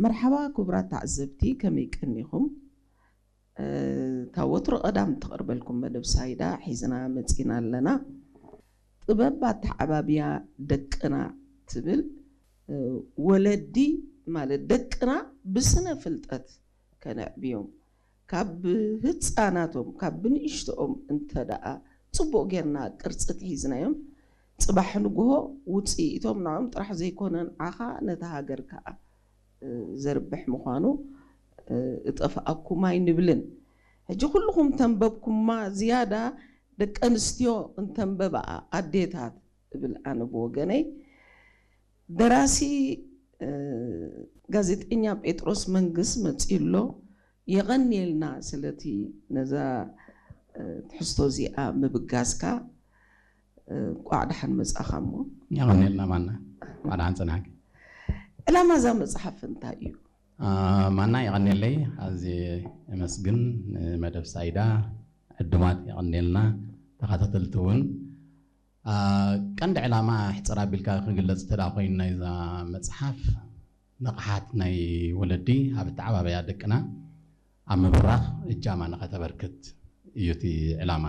መርሓባ ክቡራት ተዓዘብቲ፣ ከመይ ቀኒኹም? ካብ ወትሩ ቀዳም እተቕርበልኩም መደብ ሳይዳ ሒዝና መጺና ኣለና። ጥበብ ኣተዓባብያ ደቅና ትብል። ወለዲ ማለት ደቅና ብስነ ፍልጠት ከነዕብዮም፣ ካብ ህፃናቶም ካብ ብንእሽቶኦም እንተ ደኣ ፅቡቕ ጌርና ቅርፂ ትሒዝናዮም፣ ፅባሕ ንግሆ ውፅኢቶም ንዕኦም ጥራሕ ዘይኮነ ንዓኻ ነታ ሃገር ከዓ ዘርብሕ ምዃኑ እጠፍኣኩም ኣይንብልን። ሕጂ ኩልኹም ተንበብኩማ ዝያዳ ደቂ ኣንስትዮ እንተንበባኣ ኣዴታት እብል ኣነ ብወገነይ። ደራሲ ጋዜጠኛ ጴጥሮስ መንግስ መጺኡ ኣሎ። የቐንየልና ስለቲ ነዛ ትሕዝቶ እዚኣ ምብጋስካ። ቋዕ ደሓን መጻኻ እሞ። የቐንየልና ማና። ቋዕ ደሓን ጸናሕኪ። ዕላማ እዛ መጽሓፍ እንታይ እዩ? ማና የቐንየለይ። ኣዚ የመስግን። መደብ ሳይዳ ዕዱማት የቐንየልና፣ ተኸታተልቲ እውን። ቀንዲ ዕላማ ሕፅር ኣቢልካ ክግለፅ እንተ ኮይኑ ናይዛ መፅሓፍ ንቕሓት ናይ ወለዲ ኣብ ኣተዓባበያ ደቅና ኣብ ምብራኽ እጃማ ንኸተበርክት እዩ እቲ ዕላማ።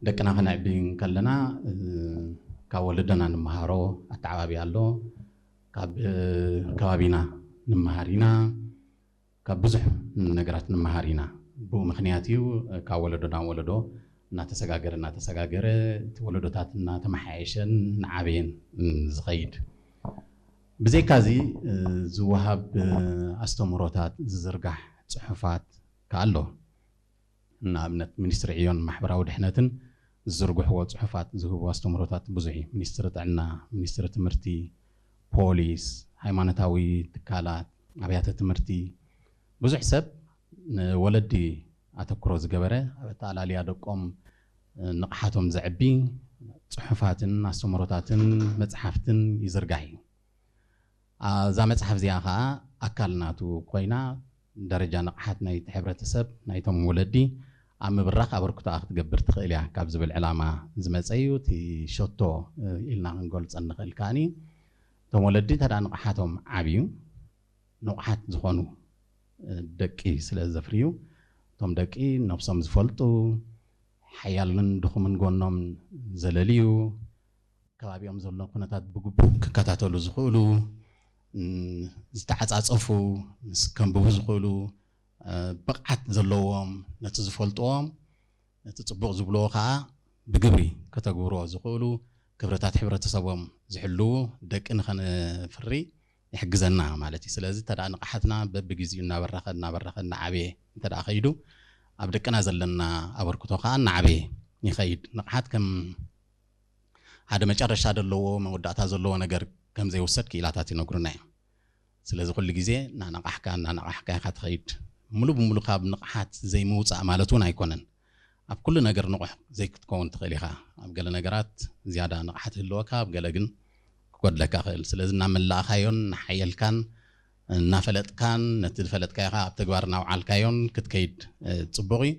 ደቅና ከነዕቢ ከለና ካብ ወለዶና ንምሃሮ ኣተዓባብያ ኣሎ፣ ካብ ከባቢና ንምሃር ኢና፣ ካብ ብዙሕ ነገራት ንምሃር ኢና። ብኡ ምኽንያት እዩ ካብ ወለዶ ናብ ወለዶ እናተሰጋገረ እናተሰጋገረ እቲ ወለዶታት እናተመሓየሸን እናዓበየን ዝኸይድ። ብዘይካዚ ዝወሃብ ኣስተምህሮታት፣ ዝዝርጋሕ ፅሑፋት ከኣ ኣሎ። ንኣብነት ሚኒስትሪ ዕዮን ማሕበራዊ ድሕነትን ዝዝርግሕዎ ፅሑፋት፣ ዝህብዎ ኣስተምህሮታት ብዙሕ እዩ። ሚኒስትሪ ጥዕና፣ ሚኒስትሪ ትምህርቲ፣ ፖሊስ፣ ሃይማኖታዊ ትካላት፣ ኣብያተ ትምህርቲ። ብዙሕ ሰብ ንወለዲ ኣተክሮ ዝገበረ ኣብ ኣተኣላልያ ደቆም ንቕሓቶም ዘዕቢ ፅሑፋትን ኣስተምህሮታትን መፅሓፍትን ይዝርጋሕ እዩ። እዛ መፅሓፍ እዚኣ ከዓ ኣካል ናቱ ኮይና ደረጃ ንቕሓት ናይቲ ሕብረተሰብ ናይቶም ወለዲ ኣብ ምብራኽ ኣበርክቶኣ ክትገብር ትኽእል እያ ካብ ዝብል ዕላማ ዝመፀ እዩ። እቲ ሸቶ ኢልና ክንገልፀ ንኽእል ከዓኒ እቶም ወለዲ እንተ ንቕሓቶም ዓብዩ ንቑሓት ዝኾኑ ደቂ ስለ ዘፍርዩ እቶም ደቂ ነብሶም ዝፈልጡ ሓያልን ድኹምን ጎኖም ዘለልዩ ከባቢኦም ዘሎ ኩነታት ብግቡእ ክከታተሉ ዝኽእሉ ዝተዓፃፀፉ ምስ ከንብቡ ዝኽእሉ ብቕዓት ዘለዎም ነቲ ዝፈልጥዎም ነቲ ፅቡቕ ዝብልዎ ከዓ ብግብሪ ከተግብርዎ ዝኽእሉ ክብርታት ሕብረተሰቦም ዝሕልዉ ደቂ ንኸነፍሪ ይሕግዘና ማለት እዩ። ስለዚ እንተ ንቕሓትና በብግዜኡ እናበረኸ እናበረኸ እናዓበየ እንተ ከይዱ ኣብ ደቅና ዘለና ኣበርክቶ ከዓ እናዓበየ ይኸይድ። ንቕሓት ከም ሓደ መጨረሻ ዘለዎ መወዳእታ ዘለዎ ነገር ከም ዘይውሰድ ክኢላታት ይነግሩና እዮም። ስለዚ ኩሉ ግዜ እናነቓሕካ እናነቓሕካ ኢኻ ትኸይድ። ሙሉ ብሙሉ ካብ ንቕሓት ዘይምውፃእ ማለት እውን ኣይኮነን። ኣብ ኩሉ ነገር ንቑሕ ዘይክትከውን ትኽእል ኢኻ። ኣብ ገለ ነገራት ዝያዳ ንቕሓት ይህልወካ፣ ኣብ ገለ ግን ክጎድለካ ይኽእል። ስለዚ እናመላእኻዮን እናሓየልካን እናፈለጥካን ነቲ ዝፈለጥካዮ ኣብ ተግባር እናውዓልካዮን ክትከይድ ፅቡቕ እዩ።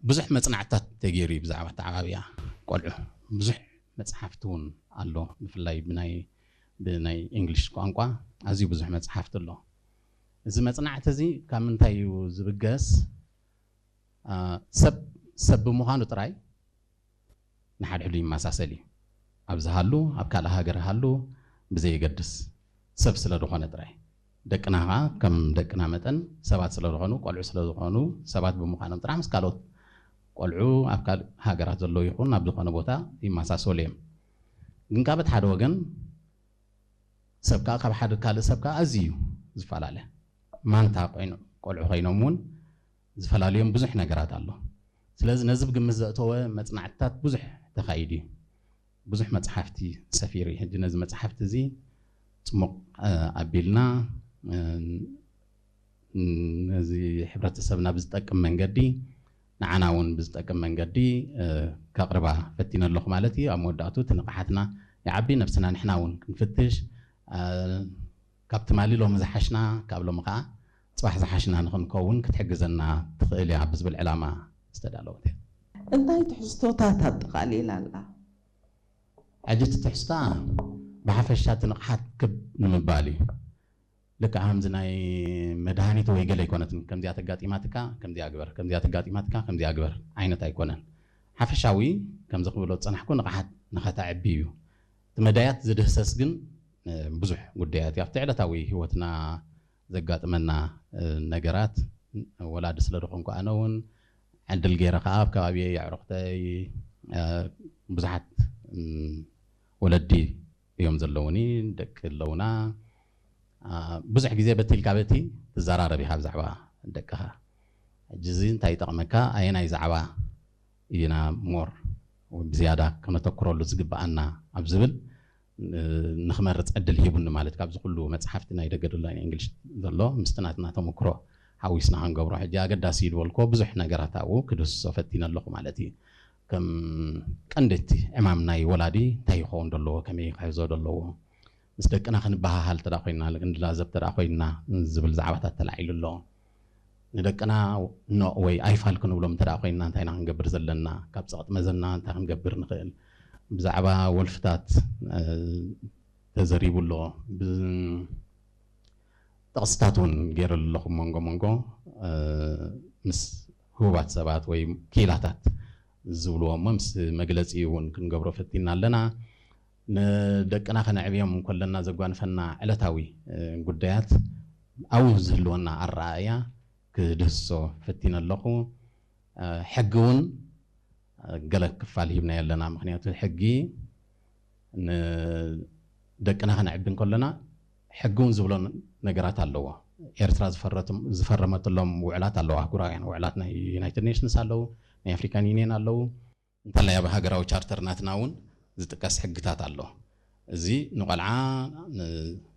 ብዙሕ መፅናዕትታት ተገይሩ እዩ ብዛዕባ ኣተዓባብያ ቆልዑ። ብዙሕ መፅሓፍቲ እውን ኣሎ፣ ብፍላይ ብናይ ብናይ እንግሊሽ ቋንቋ ኣዝዩ ብዙሕ መፅሓፍቲ ኣሎ። እዚ መፅናዕቲ እዚ ካብ ምንታይ እዩ ዝብገስ? ሰብ ሰብ ብምዃኑ ጥራይ ንሓድሕዱ ይመሳሰል እዩ። ኣብዚ ሃሉ ኣብ ካልእ ሃገር ሃሉ ብዘየገድስ ሰብ ስለ ዝኾነ ጥራይ። ደቅና ከዓ ከም ደቅና መጠን ሰባት ስለ ዝኾኑ፣ ቆልዑ ስለ ዝኾኑ፣ ሰባት ብምዃኖም ጥራሕ ምስ ካልኦት ቆልዑ ኣብ ካልእ ሃገራት ዘለዉ ይኹን ኣብ ዝኾነ ቦታ ይመሳሰሉ እዮም። ግን ካብ እቲ ሓደ ወገን ሰብ ከዓ ካብ ሓደ ካልእ ሰብ ከዓ ኣዝዩ እዩ ዝፈላለ። ማንታ ቆልዑ ኮይኖም እውን ዝፈላልዮም ብዙሕ ነገራት ኣሎ። ስለዚ ነዚ ብግምት ዘእተወ መፅናዕትታት ብዙሕ ተኻይዱ እዩ። ብዙሕ መፅሓፍቲ ሰፊሩ እዩ። ሕጂ ነዚ መፅሓፍቲ እዚ ፅሙቕ ኣቢልና ነዚ ሕብረተሰብና ብዝጠቅም መንገዲ ንዓና እውን ብዝጠቅም መንገዲ ከቕርባ ፈቲነ ኣለኹ ማለት እዩ። ኣብ መወዳእቱ እቲ ንቕሓትና ይዓቢ፣ ነብስና ንሕና እውን ክንፍትሽ ካብ ትማሊ ሎሚ ዝሓሽና ካብ ሎሚ ከዓ ፅባሕ ዝሓሽና ንኽንከውን ክትሕግዘና ትኽእል እያ ብዝብል ዕላማ ዝተዳለወት እያ። እንታይ ትሕዝቶታት ኣጠቓሊላ ኣላ? ሕጂ እቲ ትሕዝታ ብሓፈሻ እቲ ንቕሓት ክብ ንምባል እዩ። ልክዕ ከምዚ ናይ መድሃኒት ወይ ገለ ኣይኮነትን። ከምዚኣ ተጋጢማትካ ከምዚኣ ግበር፣ ከምዚኣ ተጋጢማትካ ከምዚኣ ግበር ዓይነት ኣይኮነን። ሓፈሻዊ ከምዚ ክብሎ ዝጸናሕኩ ንቕሓት ንኸተዕቢ እዩ። እቲ መዳያት ዝድህሰስ ግን ብዙሕ ጉዳያት እዩ ኣብቲ ዕለታዊ ህይወትና ዘጋጥመና ነገራት። ወላዲ ስለ ዝኾንኩ ኣነ እውን ዕድል ገይረ ከዓ ኣብ ከባቢ ኣዕሩኽተይ ብዙሓት ወለዲ እዮም ዘለውኒ፣ ደቂ ኣለውና። ብዙሕ ግዜ በቲ ኢልካ በቲ ትዘራረብ ኢኻ ብዛዕባ ደቅኻ። ሕጂ እዚ እንታይ ይጠቕመካ፣ ኣየናይ ዛዕባ ኢና ሞር ብዝያዳ ከነተኩረሉ ዝግብኣና ኣብ ዝብል ንኽመርፅ ዕድል ሂቡኒ። ማለት ካብዚ ኩሉ መፅሓፍቲ ናይ ደገ ዘሎ ናይ እንግሊሽ ዘሎ ምስቲ ናትና ተመክሮ ሓዊስና ክንገብሮ። ሕጂ ኣገዳሲ እዩ ዝበልኮ ብዙሕ ነገራት ኣብኡ ክድህስሶ ፈቲነ ኣለኹ ማለት እዩ። ከም ቀንደቲ ዕማም ናይ ወላዲ እንታይ ይኸውን ዘለዎ፣ ከመይ ክሕዞ ዘለዎ፣ ምስ ደቅና ክንበሃሃል ተዳ ኮይና፣ ክንድላዘብ ተዳ ኮይና ዝብል ዛዕባታት ተላዒሉ ኣሎ። ንደቅና ኖ ወይ ኣይፋል ክንብሎም እንተ ኮይና እንታይ ኢና ክንገብር ዘለና፣ ካብ ፀቕጢ መዘና እንታይ ክንገብር ንኽእል፣ ብዛዕባ ወልፍታት ተዘሪቡ ኣሎ። ጥቕስታት እውን ገይረሉ ኣለኹ መንጎ መንጎ ምስ ህቡባት ሰባት ወይ ክኢላታት ዝብልዎ እሞ ምስ መግለፂ እውን ክንገብሮ ፈቲና ኣለና። ንደቅና ከነዕብዮም እንከለና ዘጓንፈና ዕለታዊ ጉዳያት ኣብኡ ዝህልወና ኣረኣእያ ክድህስሶ ፈቲነ ኣለኹ። ሕጊ እውን ገለ ክፋል ሂብናዮ ኣለና። ምክንያቱ ሕጊ ንደቅና ከነዕቢ እንከለና ሕጊ እውን ዝብሎ ነገራት ኣለዎ። ኤርትራ ዝፈረመትሎም ውዕላት ኣለዋ፣ ኣህጉራውያን ውዕላት ናይ ዩናይትድ ኔሽንስ ኣለዉ፣ ናይ ኣፍሪካን ዩኒየን ኣለዉ። እንተላይ ኣብ ሃገራዊ ቻርተር ናትና እውን ዝጥቀስ ሕግታት ኣሎ። እዚ ንቆልዓ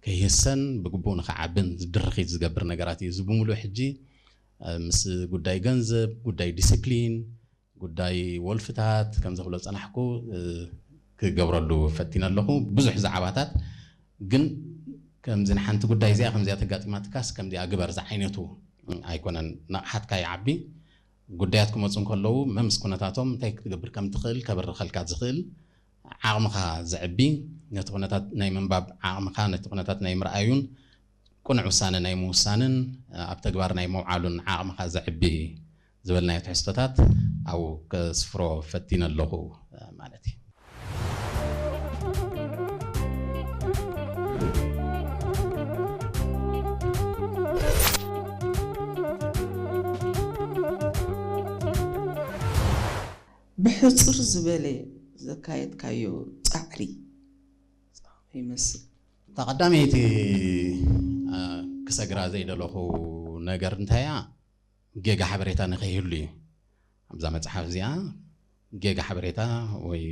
ከይህሰን ብግቡእ ንክዓብን ዝድርኺት ዝገብር ነገራት እዩ። እዚ ብምሉእ ሕጂ ምስ ጉዳይ ገንዘብ፣ ጉዳይ ዲስፕሊን፣ ጉዳይ ወልፍታት ከም ዘብሎ ዝጸናሕኩ ክገብረሉ ፈቲነ ኣለኹ። ብዙሕ ዛዕባታት ግን ከምዚ ንሓንቲ ጉዳይ እዚኣ ከምዚኣ ተጋጢማትካስ ከምዚኣ ግበር ዝዓይነቱ ኣይኮነን። ንቕሓትካ ይዓቢ። ጉዳያት ክመፁ እንከለዉ መምስ ኩነታቶም እንታይ ክትገብር ከም ትኽእል ከብርኸልካ ዝኽእል ዓቕምኻ ዘዕቢ፣ ነቲ ኩነታት ናይ ምንባብ ዓቕምኻ፣ ነቲ ኩነታት ናይ ምርኣዩን ቅኑዕ ውሳነ ናይ ምውሳንን ኣብ ተግባር ናይ መውዓሉን ዓቕምኻ ዘዕቢ ዝበልናዮ ትሕዝቶታት ኣብኡ ከስፍሮ ፈቲነ ኣለኹ ማለት እዩ። ብሕጽር ዝበለ ዘካየድካዮ ጻዕሪ ይመስል። እታ ቀዳመይቲ ክሰግራ ዘይደለኹ ነገር እንታይ እያ? ጌጋ ሓበሬታ ንኸይህሉ እዩ። ኣብዛ መጽሓፍ እዚኣ ጌጋ ሓበሬታ ወይ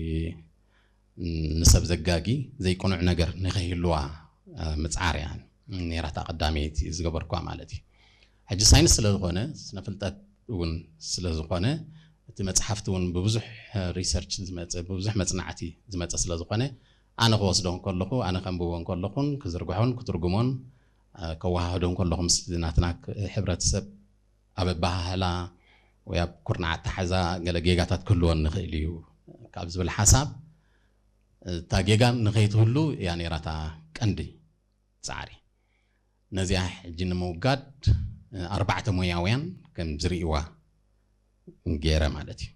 ንሰብ ዘጋጊ ዘይቅኑዕ ነገር ንኸይህልዋ ምጽዓር እያ ነይራ እታ ቀዳመይቲ ዝገበርኳ ማለት እዩ። ሕጂ ሳይንስ ስለ ዝኾነ፣ ስነ ፍልጠት እውን ስለ ዝኾነ፣ እቲ መጽሓፍቲ እውን ብብዙሕ ሪሰርች ዝመጸ፣ ብብዙሕ መጽናዕቲ ዝመጸ ስለ ዝኾነ፣ ኣነ ክወስዶ እንከለኹ፣ ኣነ ከንብቦ እንከለኹን ክዝርግሖን ክትርጉሞን ከወሃህዶ እንከለኹ ምስ ናትና ሕብረተሰብ ኣብ ኣበሃህላ ወይ ኣብ ኩርናዕ ኣተሓዛ ገለ ጌጋታት ክህልወን ንኽእል እዩ ካብ ዝብል ሓሳብ፣ እታ ጌጋ ንኸይትህሉ እያ ነይራ እታ ቀንዲ ጻዕሪ። ነዚኣ ሕጂ ንምውጋድ ኣርባዕተ ሞያውያን ከም ዝርእይዋ ገይረ ማለት እዩ።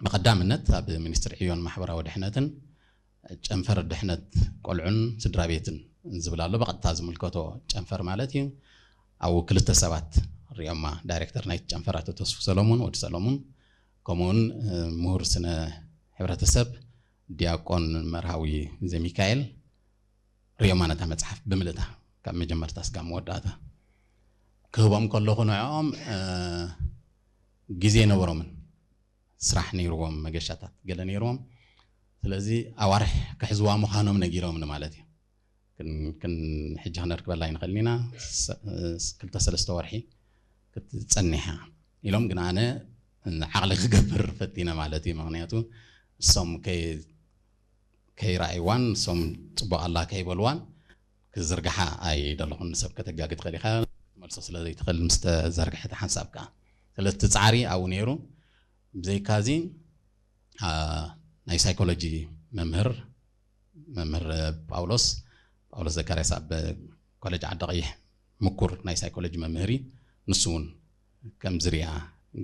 ብቐዳምነት ኣብ ሚኒስትሪ ዕዮን ማሕበራዊ ድሕነትን ጨንፈር ድሕነት ቆልዑን ስድራ ቤትን ዝብል ኣሎ። ብቐጥታ ዝምልከቶ ጨንፈር ማለት እዩ። ኣብኡ ክልተ ሰባት ሪኦማ፣ ዳይሬክተር ናይቲ ጨንፈር ኣቶ ተስፉ ሰሎሙን፣ ወዲ ሰሎሙን፣ ከምኡውን ምሁር ስነ ሕብረተሰብ ዲያቆን መርሃዊ ዘሚካኤል ሪኦማ ነታ መጽሓፍ ብምልእታ ካብ መጀመርታ ስጋብ መወዳእታ ክህቦም ከለኹ ንዕኦም ግዜ ነበሮምን ስራሕ ነይርዎም መገሻታት ገለ ነይርዎም። ስለዚ ኣዋርሕ ክሕዝዋ ምዃኖም ነጊሮምኒ ማለት እዩ። ሕጂ ክነርክበላ ኣይንኽእልን ኢና፣ ክልተ ሰለስተ ወርሒ ክትጸኒሕ እያ ኢሎም፣ ግን ኣነ ዓቕሊ ክገብር ፈቲነ ማለት እዩ። ምኽንያቱ እሶም ከይረኣይዋን እሶም ጽቡቕ ኣላ ከይበልዋን ክዝርግሓ ኣይደለኹን። ንሰብ ከተጋጊ ትኽእል ኢኻ፣ ክትመልሶ ስለ ዘይትኽእል ምስ ተዘርግሐ እቲ ሓንሳብ ከኣ። ስለዚ እቲ ጻዕሪ ኣብኡ ነይሩ። ብዘይካዚ ናይ ሳይኮሎጂ መምህር መምህር ጳውሎስ ጳውሎስ ዘካርያስ ኣብ ኮሌጅ ዓዲ ቀይሕ ምኩር ናይ ሳይኮሎጂ መምህር እዩ። ንሱ እውን ከምዚ ሪኣ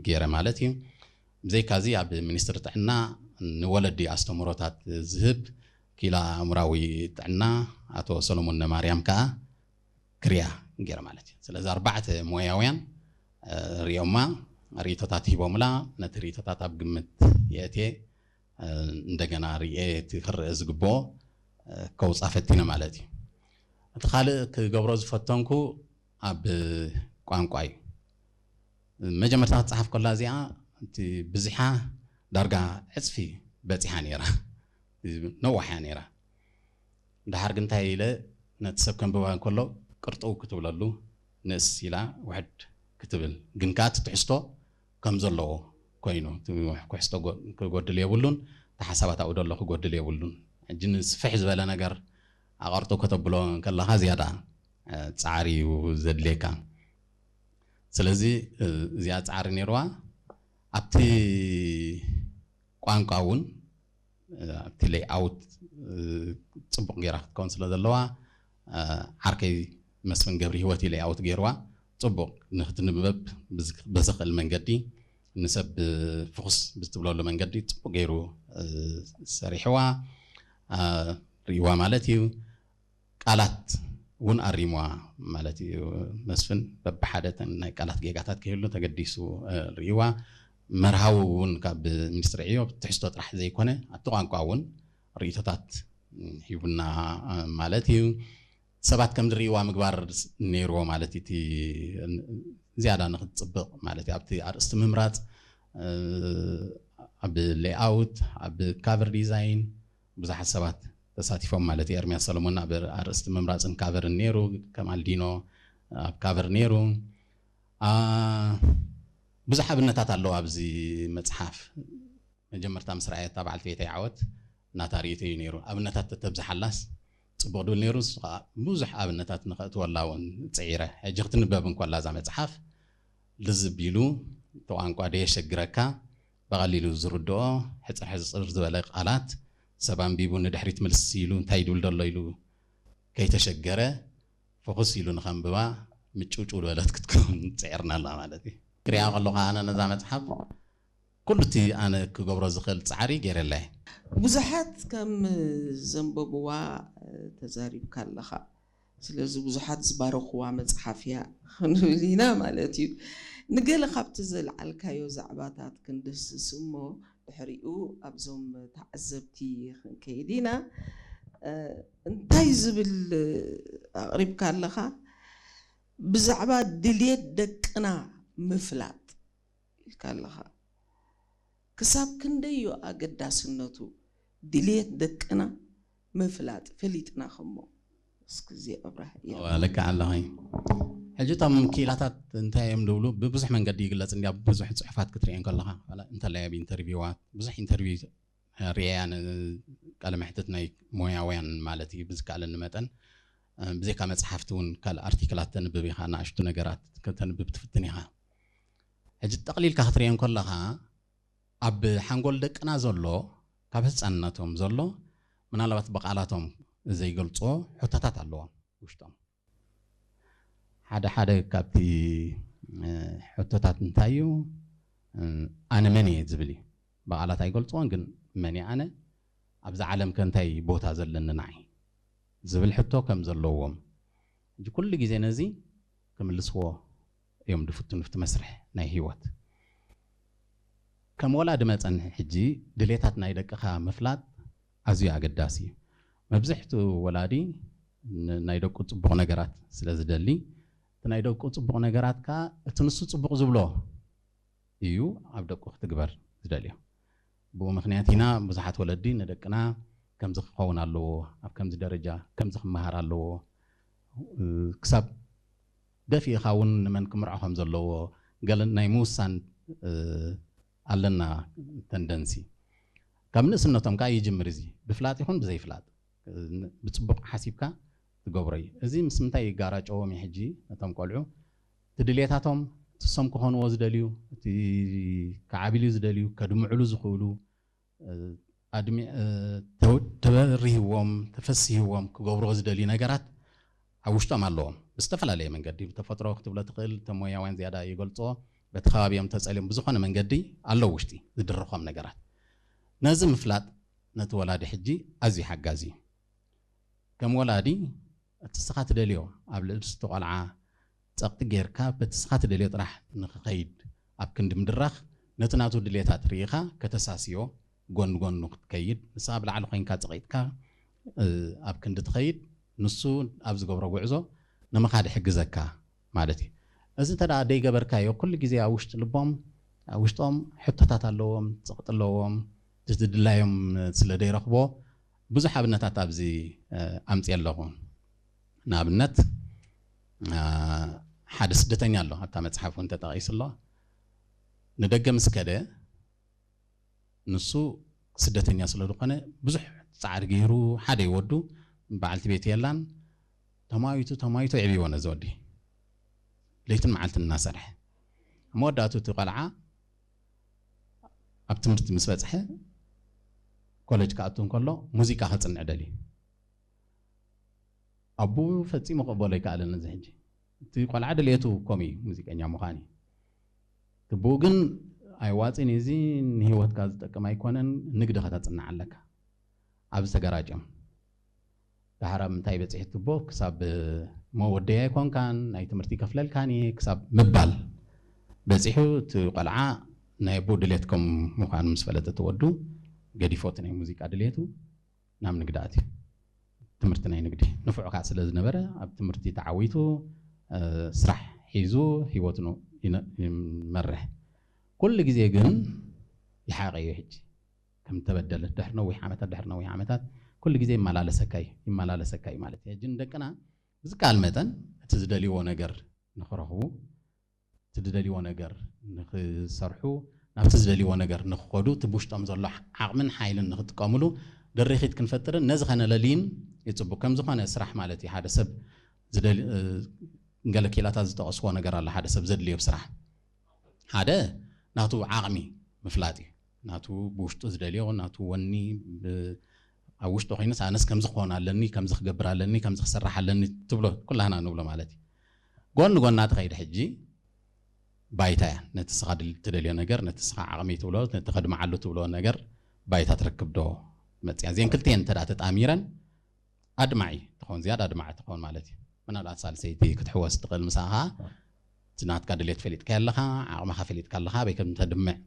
ገይረ ማለት እዩ። ብዘይካዚ ኣብ ሚኒስትሪ ጥዕና ንወለዲ ኣስተምህሮታት ዝህብ ክኢላ ኣእምራዊ ጥዕና ኣቶ ሰሎሞን ነማርያም ከዓ ክሪያ ገይረ ማለት እዩ። ስለዚ ኣርባዕተ ሞያውያን እ፣ ሪኦማ ርእቶታት ሂቦምላ። ነቲ ርእቶታት ኣብ ግምት የእትየ እ፣ እንደገና ርኤ እቲ ክረአ ዝግብኦ እ፣ ከውፃ ፈቲነ ማለት እዩ። እቲ ካልእ ክገብሮ ዝፈተንኩ ኣብ ቋንቋ እዩ። መጀመርታ ክትፀሓፍ ከላ እዚኣ እቲ ብዝሓ ዳርጋ ዕፅፊ በፂሓ ነይራ፣ ነዋሕ እያ ነይራ። ድሓር ግን እንታይ ኢለ ነቲ ሰብ ከንብባ እንከሎ ቅርጥው ክትብለሉ ንእስ ኢላ ውሕድ ክትብል ግን ከዓ እቲ ትሕዝቶ ከም ዘለዎ ኮይኑ እቲ ትሕዝቶ ጎ- ክጎድል የብሉን፣ እቲ ሓሳባት ኣብኡ ደሎ ክጎድል የብሉን። ሕጂ ንስፍሕ ዝበለ ነገር ኣቐርጥው ከተብሎ ከለኻ ዝያዳ እ፣ ፃዕሪ እዩ ዘድልየካ። ስለዚ እ፣ እዚኣ ፃዕሪ ነይርዋ ኣብቲ ቋንቋ እውን ኣብቲ ሌይኣውት ፅቡቕ ገይራ ክትከውን ስለ ዘለዋ ዓርከይ መስፍን ገብሪ ህይወት እዩ ሌይኣውት ገይርዋ። ፅቡቕ ንክትንበብ ብዝኽእል መንገዲ ንሰብ ፍኹስ ብዝትብለሉ መንገዲ ፅቡቕ ገይሩ ሰሪሕዋ ርእይዋ ማለት እዩ። ቃላት እውን ኣሪምዋ ማለት እዩ። መስፍን በብሓደ ናይ ቃላት ጌጋታት ከይህሉ ተገዲሱ ርእይዋ። መርሃዊ እውን ካብ ሚኒስትሪ ዕዮ ትሕዝቶ ጥራሕ ዘይኮነ ኣብቲ ቋንቋ እውን ርእይቶታት ሂቡና ማለት እዩ። ሰባት ከም ዝርእይዋ ምግባር ነይርዎ ማለት እቲ ዝያዳ ንክትፅብቕ ማለት እዩ። ኣብቲ ኣርእስቲ ምምራፅ ኣብ ሌይኣውት ኣብ ካቨር ዲዛይን ብዙሓት ሰባት ተሳቲፎም ማለት እዩ። ኤርሚያስ ሰሎሞን ኣብ ኣርእስቲ ምምራፅን ካቨርን ነይሩ፣ ከማልዲኖ ኣብ ካቨር ነይሩ። ብዙሕ ኣብነታት ኣለዉ ኣብዚ መፅሓፍ። መጀመርታ ምስ ረኣየታ በዓልቲ ቤተይ ዓወት ናታ ርእይቶ እዩ ነይሩ። ኣብነታት ተተብዝሓላስ ፅቡቕ ድብል ነይሩ። ንሱ ከዓ ብዙሕ ኣብነታት ንኸእትወላ እውን ፅዒረ። ሕጂ ክትንበብ እንኮላ እዛ መፅሓፍ ልዝብ ኢሉ እቲ ቋንቋ ደየሸግረካ ብቐሊሉ ዝርድኦ ሕፅር ሕፅር ዝበለ ቃላት ሰብ ኣንቢቡ ንድሕሪት ምልስ ኢሉ እንታይ ይድብል ዘሎ ኢሉ ከይተሸገረ ፍኹስ ኢሉ ንኸንብባ ምጭውጭው ዝበለት ክትከውን ፅዒርና ኣላ ማለት እዩ። ክሪኣ ከለኹ ኣነ ነዛ መፅሓፍ ኩሉ እቲ ኣነ ክገብሮ ዝኽእል ፃዕሪ ገይረላ እየ። ብዙሓት ከም ዘንበብዋ ተዛሪብካ ኣለኻ። ስለዚ ብዙሓት ዝባረኽዋ መፅሓፍ እያ ክንብል ኢና ማለት እዩ። ንገለ ካብቲ ዘልዓልካዮ ዛዕባታት ክንድህስስ እሞ ድሕሪኡ ኣብዞም ተዓዘብቲ ክንከይድ ኢና። እንታይ ዝብል ኣቕሪብካ ኣለኻ? ብዛዕባ ድልየት ደቅና ምፍላጥ ኢልካ ኣለኻ። ክሳብ ክንደይ እዩ ኣገዳስነቱ ድልየት ደቅና ምፍላጥ ፈሊጥና ከሞ እስክዚ ኣብራህ እያ። ልክዕ ኣለኺ። ሕጂ እቶም ክኢላታት እንታይ እዮም ዝብሉ ብብዙሕ መንገዲ ይግለፅ እንዲ ብዙሕ ፅሑፋት ክትሪኦ ከለኻ እንተላይ ኣብ ኢንተርቪዋት ብዙሕ ኢንተርቪው ርያ ቃለ መሕትት ናይ ሞያውያን ማለት እዩ ብዝከኣለኒ መጠን ብዘይካ መፅሓፍቲ እውን ካልእ ኣርቲክላት ተንብብ ኢኻ ንኣሽቱ ነገራት ከተንብብ ትፍትን ኢኻ ሕጂ ጠቕሊልካ ክትሪኦ ከለኻ ኣብ ሓንጎል ደቅና ዘሎ ካብ ህፃንነቶም ዘሎ ምናልባት ብቃላቶም ዘይገልፅዎ ሕቶታት ኣለዎም ውሽጦም ሓደ ሓደ ካብቲ ሕቶታት እንታይ እዩ ኣነ መን እየ ዝብል እዩ ብቃላት ኣይገልፅዎን ግን መን እየ ኣነ ኣብዛ ዓለም ከ እንታይ ቦታ ዘለኒ ንዓይ ዝብል ሕቶ ከም ዘለዎም ሕጂ ኩሉ ግዜ ነዚ ክምልስዎ እዮም ዝፍትኑ እቲ መስርሕ ናይ ህይወት ከም ወላዲ መፀን ሕጂ ድሌታት ናይ ደቅኻ ምፍላጥ ኣዝዩ ኣገዳሲ እዩ መብዝሕትኡ ወላዲ ናይ ደቁ ፅቡቕ ነገራት ስለ ዝደሊ እቲ ናይ ደቁ ፅቡቕ ነገራት ከዓ እቲ ንሱ ፅቡቕ ዝብሎ እዩ ኣብ ደቁ ክትግበር ዝደልዮ። ብኡ ምኽንያት ኢና ብዙሓት ወለዲ ንደቅና ከምዚ ክኸውን ኣለዎ፣ ኣብ ከምዚ ደረጃ ከምዚ ክመሃር ኣለዎ፣ ክሳብ ደፊእኻ እውን ንመን ክምርዖ ከም ዘለዎ ገለ ናይ ምውሳን ኣለና ተንደንሲ። ካብ ንእስነቶም ከዓ ይጅምር እዚ ብፍላጥ ይኹን ብዘይፍላጥ ብፅቡቕ ሓሲብካ ትገብሮ እዩ። እዚ ምስ ምንታይ ይጋራጨዎም እዩ ሕጂ ነቶም ቆልዑ እቲ ድሌታቶም ትሶም ክኾንዎ ዝደልዩ እቲ ክዓብልዩ ዝደልዩ ከድምዕሉ ዝኽእሉ ተበሪህዎም ተፈሲህዎም ክገብርዎ ዝደልዩ ነገራት ኣብ ውሽጦም ኣለዎም ብዝተፈላለየ መንገዲ፣ ብተፈጥሮ ክትብሎ ትኽእል፣ እቶም ሞያውያን ዝያዳ ይገልፅኦ፣ በቲ ከባቢኦም ተፀልዮም ብዝኾነ መንገዲ ኣለዉ ውሽጢ ዝድርኾም ነገራት። ነዚ ምፍላጥ ነቲ ወላዲ ሕጂ ኣዝዩ ሓጋዚ እዩ። ከም ወላዲ እቲ ስኻ ትደልዮ ኣብ ልዕሊ እቲ ቆልዓ ፀቕጢ ጌርካ በቲ ስኻ ትደልዮ ጥራሕ ንክኸይድ ኣብ ክንዲ ምድራኽ ነቲ ናቱ ድሌታት ርኢኻ ከተሳስዮ ጎን ጎኑ ክትከይድ ንስኻ ብላዕሊ ኮይንካ ፀቒጥካ ኣብ ክንዲ ትኸይድ ንሱ ኣብ ዝገብሮ ጉዕዞ ንምኻድ ይሕግዘካ ማለት እዩ። እዚ እንተ ደኣ ደይገበርካዮ ኩሉ ግዜ ኣብ ውሽጢ ልቦም ኣብ ውሽጦም ሕቶታት ኣለዎም፣ ፀቕጢ ኣለዎም፣ ድላዮም ስለ ደይረኽቦ ብዙሕ ኣብነታት ኣብዚ ኣምፅየ ኣለኹ። ንኣብነት ሓደ ስደተኛ ኣሎ ኣብታ መፅሓፍ እውን ተጠቒሱ ኣሎ። ንደገ ምስ ከደ ንሱ ስደተኛ ስለ ዝኾነ ብዙሕ ፃዕሪ ገይሩ ሓደ ይወዱ በዓልቲ ቤት የላን ተማዊቱ ተማዊቱ ዕብይዎ ነዚ ወዲ ለይትን መዓልትን እናሰርሐ መወዳእቱ እቲ ቆልዓ ኣብ ትምህርቲ ምስ በፅሐ ኮሌጅ ክኣቱ እንከሎ ሙዚቃ ከፅንዕ ደልዩ ኣቡ ፈፂሙ ክቕበሎ ይከኣልን እዚ ሕጂ እቲ ቆልዓ ድልየቱ ኮም እዩ ሙዚቀኛ ምዃን እዩ ትብኡ ግን ኣይዋፅን እዚ ንሂወትካ ዝጠቅም ኣይኮነን ንግዲ ከተፅንዕ ኣለካ ኣብዚ ተገራጭም ዳሕራ ምንታይ በፂሕትቦ ክሳብ መወደያ ኣይኮንካን ናይ ትምህርቲ ከፍለልካን እየ ክሳብ ምባል በፂሑ እቲ ቆልዓ ናይ ኣቦ ድሌት ከም ምዃኑ ምስ ፈለጠ ተወዱ ገዲፎት ናይ ሙዚቃ ድሌቱ ናብ ንግዲ ኣትዩ ትምህርቲ ናይ ንግዲ ንፉዕ ከዓ ስለ ዝነበረ ኣብ ትምህርቲ ተዓዊቱ ስራሕ ሒዙ ህይወቱ ይመርሕ ኩሉ ግዜ ግን ይሓቀዮ ሕጂ ከም ተበደለ ድሕሪ ነዊሕ ዓመታት ድሕሪ ነዊሕ ዓመታት ኩሉ ግዜ ይመላለሰካ እዩ ይመላለሰካ እዩ ማለት እዩ። ሕጂ ንደቅና ብዝከኣል መጠን እቲ ዝደልይዎ ነገር ንኽረኽቡ እቲ ዝደልይዎ ነገር ንኽሰርሑ ናብቲ ዝደልይዎ ነገር ንኽኸዱ እቲ ብውሽጦም ዘሎ ዓቕምን ሓይልን ንኽጥቀምሉ ድርኺት ክንፈጥርን ነዚ ኸነለልይን ይፅቡቅ ከም ዝኾነ ስራሕ ማለት እዩ ሓደ ሰብ ገለ ኪላታት ዝጠቐስዎ ነገር ኣሎ ሓደ ሰብ ዘድልዮ ስራሕ ሓደ ናቱ ዓቕሚ ምፍላጥ እዩ ናቱ ብውሽጡ ዝደልዮ ናቱ ወኒ ኣብ ውሽጡ ኮይኑስ ኣነስ ከምዚ ክኾን ኣለኒ ከምዚ ክገብር ኣለኒ ከምዚ ክሰርሕ ኣለኒ ትብሎ ኩላህና ንብሎ ማለት እዩ ጎን ጎና ትኸይድ ሕጂ ባይታ እያ ነቲ ስኻ ትደልዮ ነገር ነቲ ስኻ ዓቕሚ ትብሎ ነቲ ከድምዓሉ ትብሎ ነገር ባይታ ትረክብ ዶ መፅያ እዚአን ክልቲአን እንተ ተጣሚረን ኣድማዒ ትኸውን ዝያዳ ኣድማዒ ትኸውን ማለት እዩ ምናልባት ሳልሰይቲ ክትሕወስ ትኽእል ምሳኻ እቲ ናትካ ድሌት ፈሊጥካ ኣለኻ ዓቕምኻ ፈሊጥካ ኣለኻ ኣበይ ከም ተድምዕ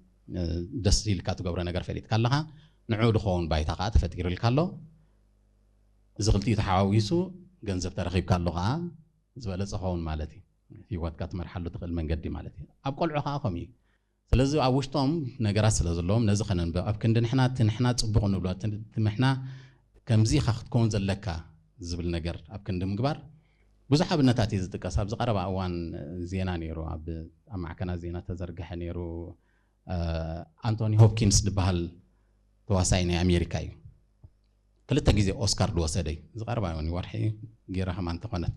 ደስ ኢልካ ትገብሮ ነገር ፈሊጥካ ኣለኻ ንዕኡ ዝኸውን ባይታ ከዓ ተፈጢሩልካ ኣሎ እዚ ክልቲኡ ተሓዋዊሱ ገንዘብ ተረኺብካ ኣሎ ከዓ ዝበለፀ ኸውን ማለት እዩ ህይወትካ ትመርሓሉ ትኽእል መንገዲ ማለት እዩ ኣብ ቆልዑ ከዓ ከምኡ እዩ ስለዚ ኣብ ውሽጦም ነገራት ስለ ዘለዎም ነዚ ከነንብብ ኣብ ክንዲ ንሕና እቲ ንሕና ፅቡቕ ንብሎ እቲ ምሕና ከምዚ ኢኻ ክትከውን ዘለካ ዝብል ነገር ኣብ ክንዲ ምግባር ብዙሕ ኣብነታት እዩ ዝጥቀስ ኣብዚ ቀረባ እዋን ዜና ነይሩ ኣብ ኣብ ማዕከናት ዜና ተዘርግሐ ነይሩ ኣንቶኒ ሆፕኪንስ ዝበሃል ተዋሳኢ ናይ ኣሜሪካ እዩ ክልተ ግዜ ኦስካር ዝወሰደ እዩ እዚ ቀረባ እዋን ወርሒ ገይረ ከማ እንተኾነት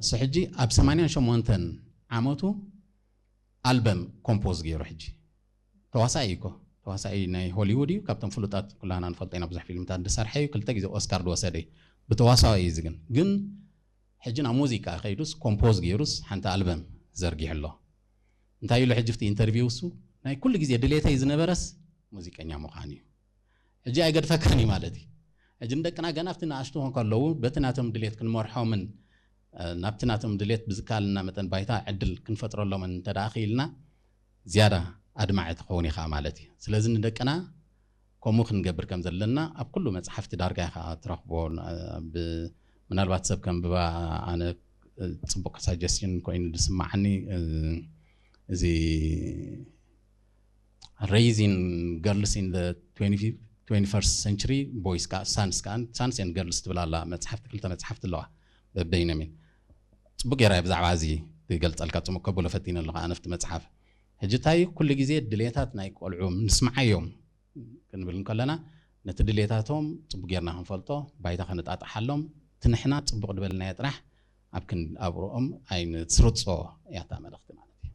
እሱ ሕጂ ኣብ ሰማንያን ሸሞንተን ዓመቱ ኣልበም ኮምፖዝ ገይሩ ሕጂ ተዋሳኢ እኮ ተዋሳኢ ናይ ሆሊውድ እዩ ካብቶም ፍሉጣት ኩላና ንፈልጦ ኢና ብዙሕ ፊልምታት ዝሰርሐ እዩ ክልተ ግዜ ኦስካር ዝወሰደ እዩ ብተዋሳኢ እዩ ግን ግን ሕጂ ናብ ሙዚቃ ከይዱስ ኮምፖዝ ገይሩስ ሓንቲ ኣልበም ዘርጊሑ ኣሎ እንታይ ኢሉ ሕጂ ፍቲ ኢንተርቪው እሱ ናይ ኩሉ ግዜ ድሌተይ ዝነበረስ ሙዚቀኛ ምዃን እዩ ሕጂ ኣይገድፈካን እዩ ማለት እዩ ሕጂ ንደቅና ገና ኣብቲ ንኣሽቱ ከለዉ በቲ ናቶም ድሌት ክንመርሖምን ናብቲ ናቶም ድሌት ብዝከኣልና መጠን ባይታ ዕድል ክንፈጥረሎምን እንተ ደኣ ክኢልና ዝያዳ ኣድማዒ ትኸውን ኢኻ ማለት እዩ። ስለዚ ንደቅና ከምኡ ክንገብር ከም ዘለና ኣብ ኩሉ መጽሓፍቲ ዳርጋ ኢኻ ትረኽቦ። ምናልባት ሰብ ከንብባ ኣነ ጽቡቕ ሳጀስሽን ኮይኑ ዝስምዓኒ እዚ Raising Girls in the twenty-first Century Boys Sons Sons and Girls ትብል ኣላ መጽሓፍቲ ክልተ መጽሓፍቲ ኣለዋ በበይኖም ጽቡቅ ገይራ ብዛዕባ እዚ ትገልጸልካ ጽሙቅ ከብሎ ፈቲነ ኣለኹ ኣነፍቲ መጽሓፍ ሕጂ እንታይ ኩሉ ግዜ ድሌታት ናይ ቆልዑ ንስምዓዮም ክንብል እንከለና ነቲ ድሌታቶም ጽቡቅ ጌርና ክንፈልጦ ባይታ ከነጣጥሓሎም እቲ ንሕና ጽቡቅ ዝበልናዮ ጥራሕ ኣብ ክንድ ኣብርኦም ኣይንስርጾ እያታ መልእኽቲ ማለት እዩ።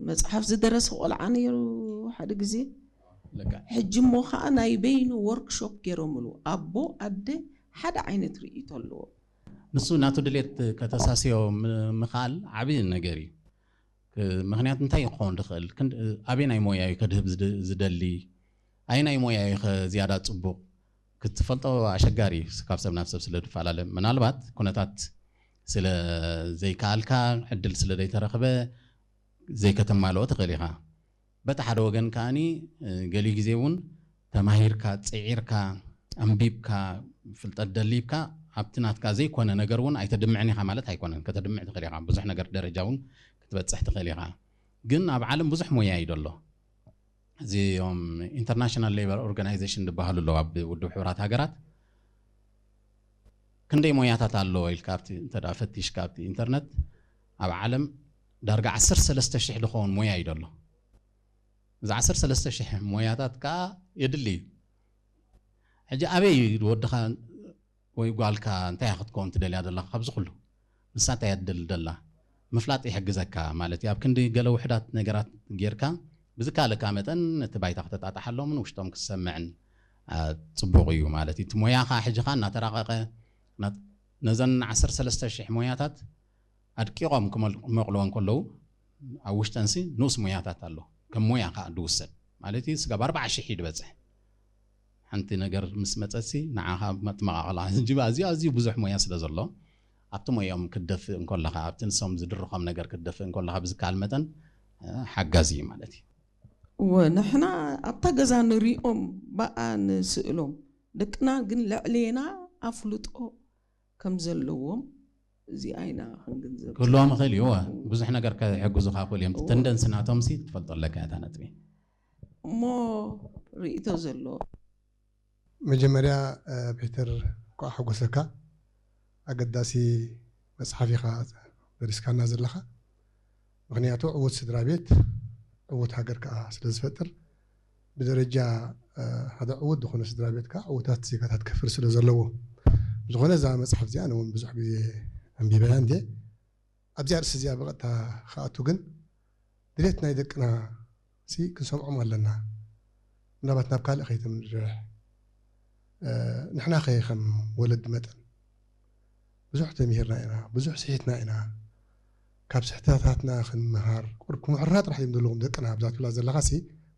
መጽሓፍ ዝደረሰ ቆልዓ ነይሩ ሓደ ግዜ ሕጂ እሞ ከዓ ናይ በይኑ ወርክሾፕ ገይሮምሉ። ኣቦ ኣደ ሓደ ዓይነት ርእይቶ ኣለዎ። ንሱ ናቱ ድሌት ከተሳስዮ ምኻል ዓብዪ ነገር እዩ። ምክንያት እንታይ ክኸውን ዝኽእል? ኣበይ ናይ ሞያ እዩ ከድህብ ዝደሊ? ኣይ ናይ ሞያ እዩ ዝያዳ ፅቡቕ ክትፈልጦ ኣሸጋሪ እዩ። ካብ ሰብ ናብ ሰብ ስለ ዝፈላለ፣ ምናልባት ኩነታት ስለ ዘይከኣልካ፣ ዕድል ስለ ዘይተረኽበ ዘይከተማልኦ ትኽእል ኢኻ። በቲ ሓደ ወገን ከኣኒ ገሊኡ ግዜ እውን ተማሂርካ፣ ፅዒርካ፣ ኣንቢብካ፣ ፍልጠት ደሊብካ ኣብቲ ናትካ ዘይኮነ ነገር እውን ኣይተድምዕን ኢኻ ማለት ኣይኮነን። ከተድምዕ ትኽእል ኢኻ። ብዙሕ ነገር ደረጃ እውን ክትበፅሕ ትኽእል ኢኻ። ግን ኣብ ዓለም ብዙሕ ሞያ እዩ ዘሎ። እዚኦም ኢንተርናሽናል ሌበር ኦርጋናይዜሽን ዝበሃሉ ኣለዉ ኣብ ውድብ ሕቡራት ሃገራት። ክንደይ ሞያታት ኣለዎ ኢልካ ኣብቲ እንተ ደኣ ፈቲሽካ ኣብቲ ኢንተርነት ኣብ ዓለም ዳርጋ ዓሰርተ ሰለስተ ሽሕ ዝኸውን ሞያ እዩ ዘሎ። እዚ ዓሰርተ ሰለስተ ሽሕ ሞያታት ከኣ የድሊ እዩ። ሕጂ ኣበይ እዩ ወድኻ ወይ ጓልካ እንታይ ክትከውን ትደልያ ዘለኻ ካብዚ ኩሉ? ንሳ እንታይ እያ ትደሊ ደላ? ምፍላጥ ይሕግዘካ ማለት እዩ። ኣብ ክንዲ ገለ ውሕዳት ነገራት ጌርካ ብዝካለካ መጠን እቲ ባይታ ክተጣጣሓሎምን ውሽጦም ክሰምዕን፣ አ፣ ጽቡቕ እዩ ማለት እዩ። እቲ ሞያኻ ሕጂ ኸኣ እናተራቐቐ ናት-፣ ነዘን ዓሰርተ ሰለስተ ሽሕ ሞያታት ኣድቂቖም ክመል-፣ ክመቕልዎ እንከለዉ ኣብ ውሽጠንሲ ንኡስ ሞያታት ኣሎ። ከም ሞያ ኸኣ ዝውሰድ ማለት እዩ። ስጋብ ኣርባዓ ሽሕ እዩ ዝበጽሕ። ሓንቲ ነገር ምስ መጸሲ ንዓኻ መትመቓቕላ። ሕጂ ኣዝዩ፣ ኣዝዩ ብዙሕ ሞያ ስለ ዘሎ ኣብቲ ሞያኦም ክትደፍእ እንከለኻ፣ ኣብቲ ንሶም ዝድርኾም ነገር ክትደፍእ እንከለኻ ብዝከኣል መጠን፣ እ፣ ሓጋዚ እዩ ማለት እዩ። እወ፣ ንሕና ኣብታ ገዛ ንሪኦም፣ ብኣ ንስእሎም። ደቅና ግን ልዕሌና ኣፍልጦ ከም ዘለዎም እዚኣ ኢና ክንግንዘብ ክህልዎም ይኽእል እዩ። እወ፣ ብዙሕ ነገር ከሕግዙኻ ክኽእሉ እዮም። እወ። ተንደንሲ ናቶም ሲ ክትፈልጦ ኣለካ እታ ነጥቢ። እሞ ርእይቶ ዘለዎ። መጀመርያ፣ እ፣ ፒተር፣ እንኳዕ ሓጎሰካ። ኣገዳሲ መጽሓፍ ኢኻ ደሪስካና ዘለኻ። ምኽንያቱ ዕዉት ስድራ ቤት ዕዉት ሃገር ከኣ ስለ ዝፈጥር፣ ብደረጃ፣ እ፣ ሓደ ዕዉት ዝኾነ ስድራ ቤት ከኣ ዕዉታት ዜጋታት ከፍሪ ስለ ዘለዎ። ብዝኾነ እዛ መጽሓፍ እዚኣ ኣነ እውን ብዙሕ ግዜ ኣንቢበያ እንድየ። ኣብዚኣ ርእሲ እዚኣ ብቐጥታ ክኣቱ ግን ድሌት ናይ ደቅና ሲ ክንሰምዖም ኣለና። ምናልባት ናብ ካልእ ከይተምርሕ፣ እ፣ ንሕና ከ ከም ወለዲ መጠን ብዙሕ ተሚሂርና ኢና፣ ብዙሕ ስሒትና ኢና። ካብ ስሕተታትና ክንምሃር፣ ቁሩብ ክምሕሩና ጥራሕ ድዮም ዘለዎም ደቅና ኣብዛ ትብላ ዘለኻ ሲ፣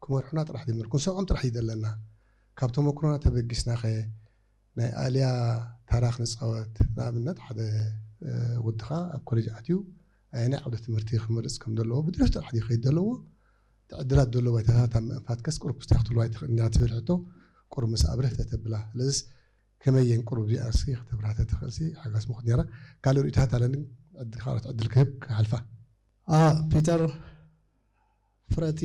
ክመርሑና ጥራሕ ድዮም ዘለዎም፣ ክንሰምዖም ጥራሕ እዩ ዘለና። ካብ ተመክሮና ተበጊስና ከ ናይ ኣልያ ታራ ክንጻወት፣ ንኣብነት ሓደ፣ እ፣ ወድኻ ኣብ ኮሌጅ ኣትዩ ኣየናይ ዓውደ ትምህርቲ ክመርጽ ከም ዘለዎ ብድርፍ ጥራሕ ድዩ ክኸይድ ዘለዎ? እቲ ዕድላት ዘሎ ባይታታት ኣብ ምእንፋት ከስ ቁሩብ ክስታይ ክትህልዋ ኣይትኽእል እንድያ ትብል ሕቶ ቁሩብ ምስ ኣብርህ ተተብላ። ስለዚስ ከመይ እየን ቁሩብ እዚኣ እስኪ ከተብርሃ ተትኽእልሲ ሓጋስ ምኹት ነይራ። ካልእ ርእይቶታት ኣለኒ፣ ዕድል፣ ካልኦት ዕድል ክህብ ክሓልፋ። አ፣ ፒተር፣ ፍረቲ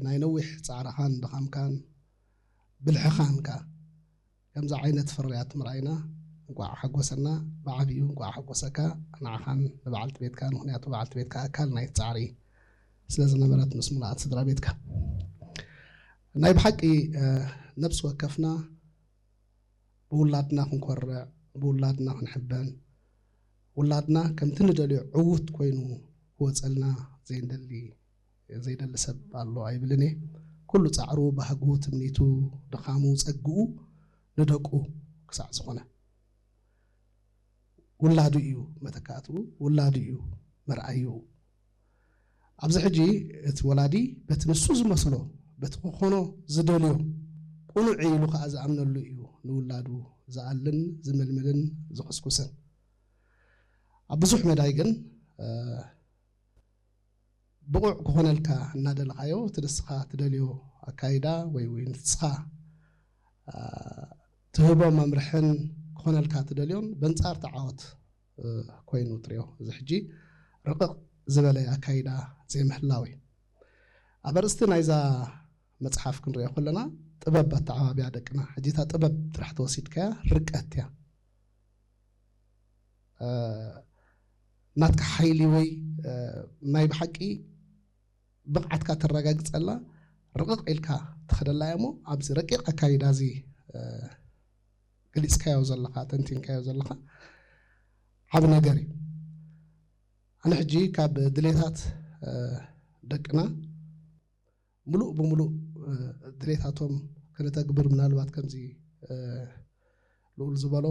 ናይ ነዊሕ ጻዕርኻን ድኻምካን ብልሕኻን ከኣ ከምዚ ዓይነት ፍርያት ምርኣይና እንቋዕ ሓጎሰና። ብዓቢኡ እንቋዕ ሓጎሰካ ንዓኻን ንበዓልቲ ቤትካን፣ ምኽንያቱ በዓልቲ ቤትካ ኣካል ናይቲ ጻዕሪ ስለ ዝነበረት ምስ ምሉኣት ስድራ ቤትካ። ናይ ብሓቂ፣ እ፣ ነብሲ ወከፍና ብውላድና ክንኮርዕ፣ ብውላድና ክንሕበን፣ ውላድና ከምቲ ንደልዮ ዕዉት ኮይኑ ክወጸልና ዘይንደሊ፣ ዘይደሊ ሰብ ኣሎ ኣይብልን እየ። ኩሉ ጻዕሩ፣ ባህጉ፣ ትምኒቱ፣ ድኻሙ፣ ጸግኡ ንደቁ ክሳዕ ዝኾነ። ውላዱ እዩ መተካእትኡ፣ ውላዱ እዩ መርኣይኡ። ኣብዚ ሕጂ እቲ ወላዲ በቲ ንሱ ዝመስሎ፣ በቲ ክኾኖ ዝደልዮ፣ ቅኑዕ ኢሉ ከኣ ዝኣምነሉ እዩ ንውላዱ ዝኣልን ዝምልምልን ዝኹስኩስን። ኣብ ብዙሕ መዳይ ግን፣ እ፣ ብቑዕ ክኾነልካ እናደለኻዮ፣ እቲ ንስኻ ትደልዮ ኣካይዳ ወይ፣ ወይ ንስኻ፣ እ፣ ትህቦ መምርሕን ክኾነልካ ትደልዮን በንጻር ተዓወት እ፣ ኮይኑ ትሪኦ። እዚ ሕጂ ርቕቕ ዝበለ ኣካይዳ ዘይምህላው እዩ። ኣብ ኣርእስቲ ናይዛ መጽሓፍ ክንሪኦ ከለና፣ ጥበብ ኣተዓባብያ ደቅና፣ ሕጂ እታ ጥበብ ጥራሕ ተወሲድካያ ርቀት እያ። እ፣ ናትካ ሓይሊ ወይ፣ እ፣ ናይ ብሓቂ ብቕዓትካ ተረጋግጸላ ርቕቕ ኢልካ ትኸደላ እያ እሞ፣ ኣብዚ ረቂቕ ኣካይዳ እዚ፣ እ፣ ገሊጽካዮ ዘለኻ፣ ተንቲንካዮ ዘለኻ ዓቢ ነገር እዩ። ኣነ ሕጂ ካብ ድሌታት፣ እ፣ ደቅና ምሉእ ብምሉእ፣ እ፣ ድሌታቶም ከነተግብር ምናልባት ከምዚ ልኡል ዝበሎ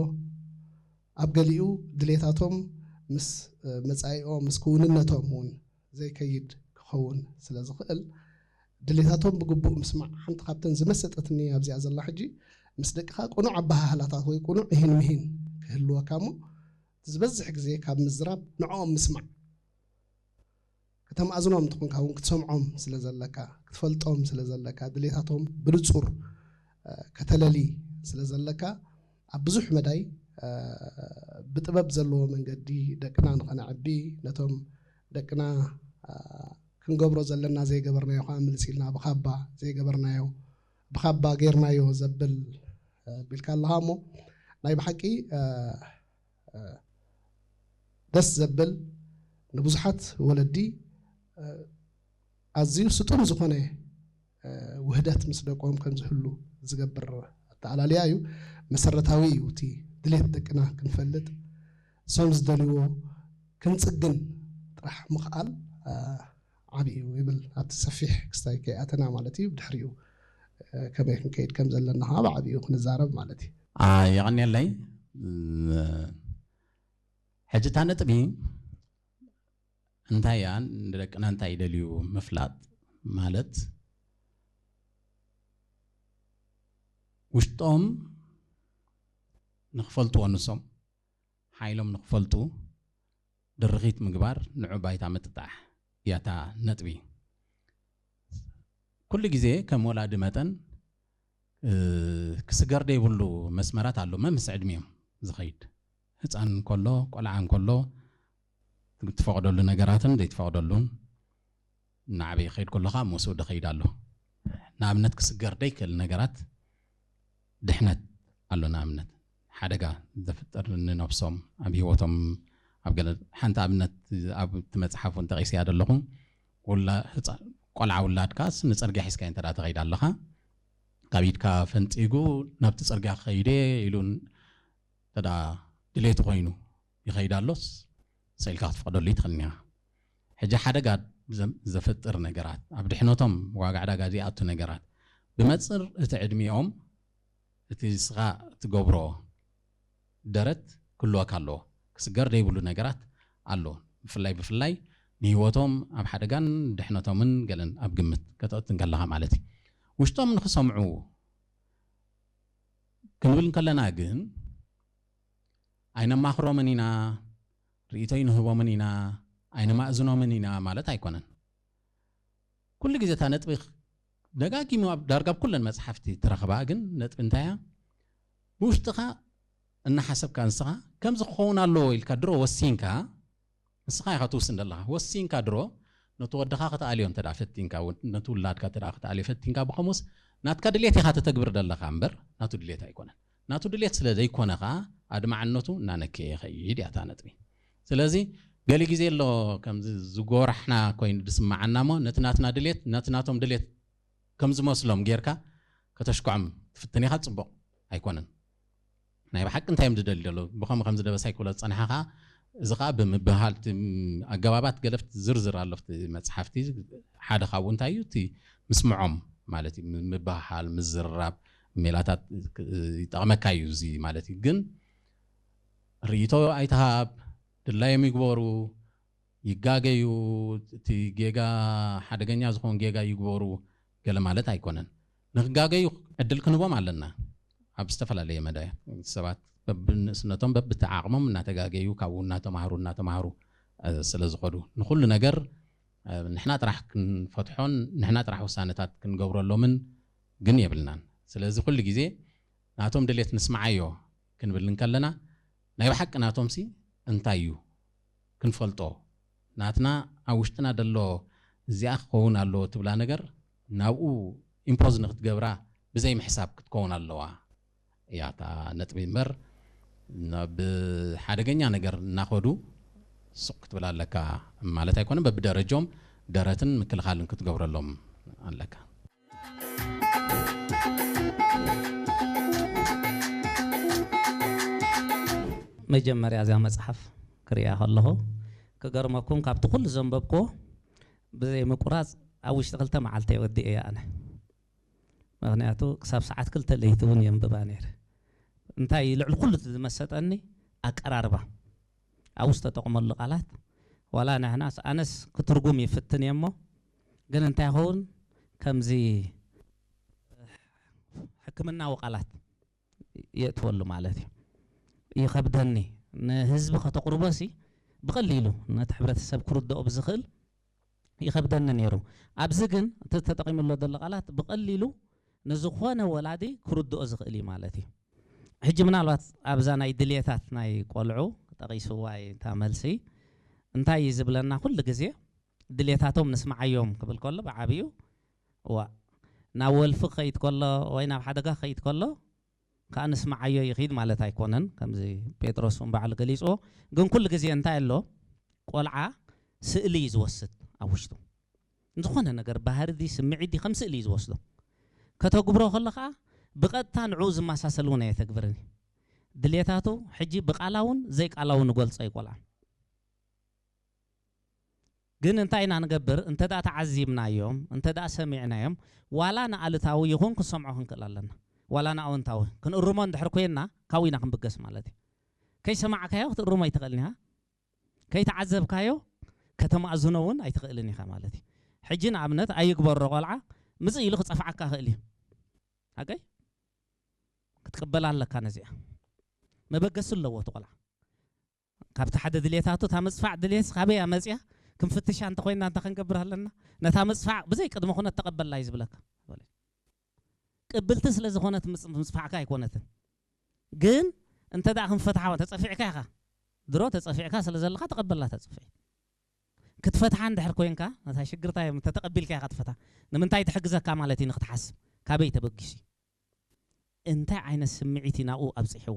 ኣብ ገሊኡ ድሌታቶም ምስ መፃኢኦም ምስ ክውንነቶም እውን ዘይከይድ ክኸውን ስለ ዝኽእል ድሌታቶም ብግቡእ ምስማዕ ሓንቲ ካብተን ዝመሰጠትኒ ኣብዚኣ ዘላ ሕጂ ምስ ደቅኻ ቅኑዕ ኣበሃህላታት ወይ ቅኑዕ እሂን ምሂን ክህልወካ እሞ ዝበዝሕ ግዜ ካብ ምዝራብ ንዕኦም ምስማዕ ከተማእዝኖም እንተኾንካ እውን ክትሰምዖም ስለ ዘለካ ክትፈልጦም ስለ ዘለካ ድሌታቶም ብንጹር ከተለሊ ስለ ዘለካ ኣብ ብዙሕ መዳይ ብጥበብ ዘለዎ መንገዲ ደቅና ንኸነዕቢ ነቶም ደቅና ክንገብሮ ዘለና ዘይገበርናዮ ከዓ ምልስ ኢልና ብኻባ ዘይገበርናዮ ብኻባ ጌርናዮ ዘብል ቢልካ ኣለኻ እሞ ናይ ብሓቂ ደስ ዘብል ንብዙሓት ወለዲ ኣዝዩ ስጡም ዝኾነ ውህደት ምስ ደቆም ከም ዝህሉ ዝገብር ኣተኣላልያ እዩ። መሰረታዊ እዩ እቲ ድሌት ደቅና ክንፈልጥ እሶም ዝደልይዎ ክንፅግን ጥራሕ ምኽኣል ዓብዪ እዩ ይብል ኣብቲ ሰፊሕ ክስታይ ከይኣተና ማለት እዩ። ብድሕሪኡ ከመይ ክንከይድ ከም ዘለና ከዓ ብዓብዩ ክንዛረብ ማለት እዩ። የቐንየለይ። ሕጂ እታ ነጥቢ እንታይ እያ ንደቅና እንታይ ይደልዩ ምፍላጥ ማለት ውሽጦም ንክፈልጥዎ ንሶም ሓይሎም ንክፈልጡ ድርኺት ምግባር ንዑ ባይታ ምጥጣሕ እያታ ነጥቢ ኩሉ ግዜ ከም ወላዲ መጠን ክስገር ደይብሉ መስመራት ኣሎ መምስ ዕድሚኦም ዝኸይድ ህፃን እንከሎ ቆልዓ እንከሎ ትፈቕደሉ ነገራትን ዘይትፈቕደሉን እናዓበየ ክኸይድ ከሎ ከዓ ምስኡ ድኸይድ ኣሎ ንኣብነት ክስገር ደይክእል ነገራት ድሕነት ኣሎ ንኣብነት ሓደጋ ዘፍጥር ንነብሶም ኣብ ህይወቶም ኣብ ገለ ሓንቲ ኣብነት ኣብ እቲ መፅሓፍ እውን ጠቂሰያ ዘለኹ ቆልዓ ውላድካስ ንፅርግያ ሒዝካ እንተ ተኸይድ ኣለኻ ካብ ኢድካ ፈንፂጉ ናብቲ ፅርግያ ክኸይደ ኢሉ እንተ ድሌቱ ኮይኑ ይኸይድ ኣሎስ ሰኢልካ ክትፈቕደሉ ይትኽእልኒ ኢኻ ሕጂ ሓደጋ ዘፈጥር ነገራት ኣብ ድሕነቶም ዋጋ ዕዳጋ ዘይኣቱ ነገራት ብመፅር እቲ ዕድሚኦም እቲ ስኻ ትገብሮ ደረት ክህልወካ ኣለዎ ክስገር ዘይብሉ ነገራት ኣሎ ብፍላይ ብፍላይ ንህይወቶም ኣብ ሓደጋን ድሕነቶምን ገለን ኣብ ግምት ከተእቱ እንከለኻ ማለት እዩ ውሽጦም ንክሰምዑ ክንብል እንከለና ግን ኣይነማኽሮምን ኢና ርእይቶ ይንህቦምን ኢና ኣይነማእዝኖምን ኢና ማለት ኣይኮነን ኩሉ ግዜ እታ ነጥቢ ደጋጊሙ ኣብ ዳርጋ ኣብ ኩለን መፅሓፍቲ ትረኽባ ግን ነጥቢ እንታይ እያ ብውሽጥኻ እናሓሰብካ ንስኻ ከምዚ ክኸውን ኣለዎ ኢልካ ድሮ ወሲንካ ንስኻ ኢኻ ትውስን ዘለኻ ወሲንካ ድሮ ነቲ ወድኻ ክትኣልዮ እንተ ፈቲንካ ነቲ ውላድካ እንተ ክትኣልዮ ፈቲንካ ብኸምኡስ ናትካ ድሌት ኢኻ ተተግብር ዘለኻ እምበር ናቱ ድሌት ኣይኮነን ናቱ ድሌት ስለ ዘይኮነ ኸዓ ኣድማዕነቱ እናነከየ ይኸይድ እያ እታ ነጥቢ ስለዚ ገሊ ግዜ ኣሎ ከምዚ ዝጎራሕና ኮይኑ ዝስምዓና እሞ ነቲ ናትና ድሌት ነቲ ናቶም ድሌት ከም ዝመስሎም ጌርካ ከተሽክዖም ትፍትን ኢኻ ፅቡቕ ኣይኮነን ናይ ብሓቂ እንታይ እዮም ዝደሊ ዘሎ ብኸም ከም ዝደበሳይ ክብሎ ዝፀንሓ ከዓ እዚ ከዓ ብምብሃል ኣገባባት ገለፍቲ ዝርዝር ኣሎ መፅሓፍቲ ሓደ ካብኡ እንታይ እዩ እቲ ምስምዖም ማለት እዩ ምብሃሃል ምዝርራብ ሜላታት ይጠቕመካ እዩ እዚ ማለት እዩ ግን ርእይቶ ኣይትሃብ ድላዮም ይግበሩ ይጋገዩ እቲ ጌጋ ሓደገኛ ዝኾን ጌጋ ይግበሩ ገለ ማለት ኣይኮነን ንክጋገዩ ዕድል ክንቦም ኣለና ኣብ ዝተፈላለየ መዳያት ሰባት በብንእስነቶም በብተዓቕሞም እናተጋገዩ ካብኡ እናተማሃሩ እናተማሃሩ ስለ ዝኸዱ ንኩሉ ነገር ንሕና ጥራሕ ክንፈትሖን ንሕና ጥራሕ ውሳነታት ክንገብረሎምን ግን የብልናን ስለዚ ኩሉ ግዜ ናቶም ድሌት ንስምዓዮ ክንብል እንከለና ናይ ብሓቂ ናቶም ሲ እንታይ እዩ ክንፈልጦ ናትና ኣብ ውሽጥና ደሎ እዚኣ ክኸውን ኣለዎ ትብላ ነገር ናብኡ ኢምፖዝ ንክትገብራ ብዘይ ምሕሳብ ክትከውን ኣለዋ እያ እታ ነጥቢ እምበር ናብ ሓደገኛ ነገር እናኸዱ ሱቕ ክትብል ኣለካ ማለት ኣይኮነ በብደረጆም ደረትን ምክልኻልን ክትገብረሎም ኣለካ መጀመርያ እዚኣ መፅሓፍ ክሪኣ ከለኹ ክገርመኩም ካብቲ ኩሉ ዘንበብክዎ ብዘይ ምቁራፅ ኣብ ውሽጢ ክልተ መዓልቲ ወዲኤ ኣነ ምኽንያቱ ክሳብ ሰዓት ክልተ ለይቲ እውን የንብባ ነይረ። እንታይ ልዕሊ ኩሉ ዝመሰጠኒ ኣቀራርባ፣ ኣብኡ ዝተጠቕመሉ ቃላት፣ ዋላ ንሕናስ ኣነስ ክትርጉም ይፍትን እየ እሞ፣ ግን እንታይ ይኸውን ከምዚ ሕክምናዊ ቃላት የእትወሉ ማለት እዩ። ይኸብደኒ። ንህዝቢ ከተቕርቦ ሲ ብቐሊሉ ነቲ ሕብረተሰብ ክርድኦ ብዝኽእል ይኸብደኒ ነይሩ። ኣብዚ ግን እቲ ተጠቒሙ ኣሎ ዘሎ ቃላት ብቐሊሉ ንዝኾነ ወላዲ ክርድኦ ዝኽእል እዩ ማለት እዩ። ሕጂ ምናልባት ኣብዛ ናይ ድልየታት ናይ ቆልዑ ጠቒስዋ እዩ እታ መልሲ። እንታይ እዩ ዝብለና ኩሉ ግዜ ድልየታቶም ንስምዓዮም ክብል ከሎ ብዓብዩ ዋ ናብ ወልፊ ክኸይድ ከሎ ወይ ናብ ሓደጋ ክኸይድ ከሎ ከዓ ንስምዓዮ ይኺድ ማለት ኣይኮነን። ከምዚ ጴጥሮስ እውን ባዕሉ ገሊፅዎ። ግን ኩሉ ግዜ እንታይ ኣሎ ቆልዓ ስእሊ እዩ ዝወስድ ኣብ ውሽጡ። ዝኾነ ነገር ባህሪ ዲ ስምዒት ዲ ከም ስእሊ እዩ ዝወስዶ። ከተግብሮ ከሎ ከዓ ብቐጥታ ንዕኡ ዝመሳሰል እውን ኣየተግብርን እዩ። ድሌታቱ ሕጂ ብቃላውን ዘይቃላውን ንገልጾ ኣይቆልዓን። ግን እንታይ ኢና ንገብር? እንተ ደኣ ተዓዚብናዮም፣ እንተ ደኣ ሰሚዕናዮም፣ ዋላ ንኣሉታዊ ይኹን ክንሰምዖ ክንክእል ኣለና። ዋላ ንኣወንታዊ ክንእርሞ እንድሕር ኮይና ካብኡ ኢና ክንብገስ ማለት እዩ። ከይሰማዕካዮ ክትእርሞ ኣይትኽእልን ኢኻ። ከይተዓዘብካዮ ከተማእዝኖ እውን ኣይትኽእልን ኢኻ ማለት እዩ። ሕጂ ንኣብነት ኣይግበሮ ቆልዓ ምጽእ ኢሉ ክጸፍዓካ ይኽእል እዩ። ኣገይ ክትቅበላ ኣለካ ነዚኣ። መበገሲ ኣለዎ እቲ ቆልዓ። ካብቲ ሓደ ድሌታቱ እታ ምጽፋዕ ድሌት ካበይ መጽያ ክንፍትሻ እንተኾይና እንታይ ክንገብር ኣለና? ነታ ምጽፋዕ ብዘይ ቅድመ ኩነት ተቐበላ እዩ ዝብለካ። ቅብልቲ ስለ ዝኾነት ምጽ- ምጽፋዕካ ኣይኮነትን። ግን እንተ ደኣ ክንፈትሓ ተጸፊዕካ ኢኻ። ድሮ ተጸፊዕካ ስለ ዘለኻ ተቐበላ ተጽፍዒ። ክትፈትሓ እንድሕር ኮይንካ ነታ ሽግርታ እዮም ተተቐቢልካ ኢኻ ትፈታ። ንምንታይ ትሕግዘካ ማለት እዩ ንክትሓስብ ካበይ ተበጊሱ እዩ? እንታይ ዓይነት ስምዒት እዩ ናብኡ ኣብፂሕዎ?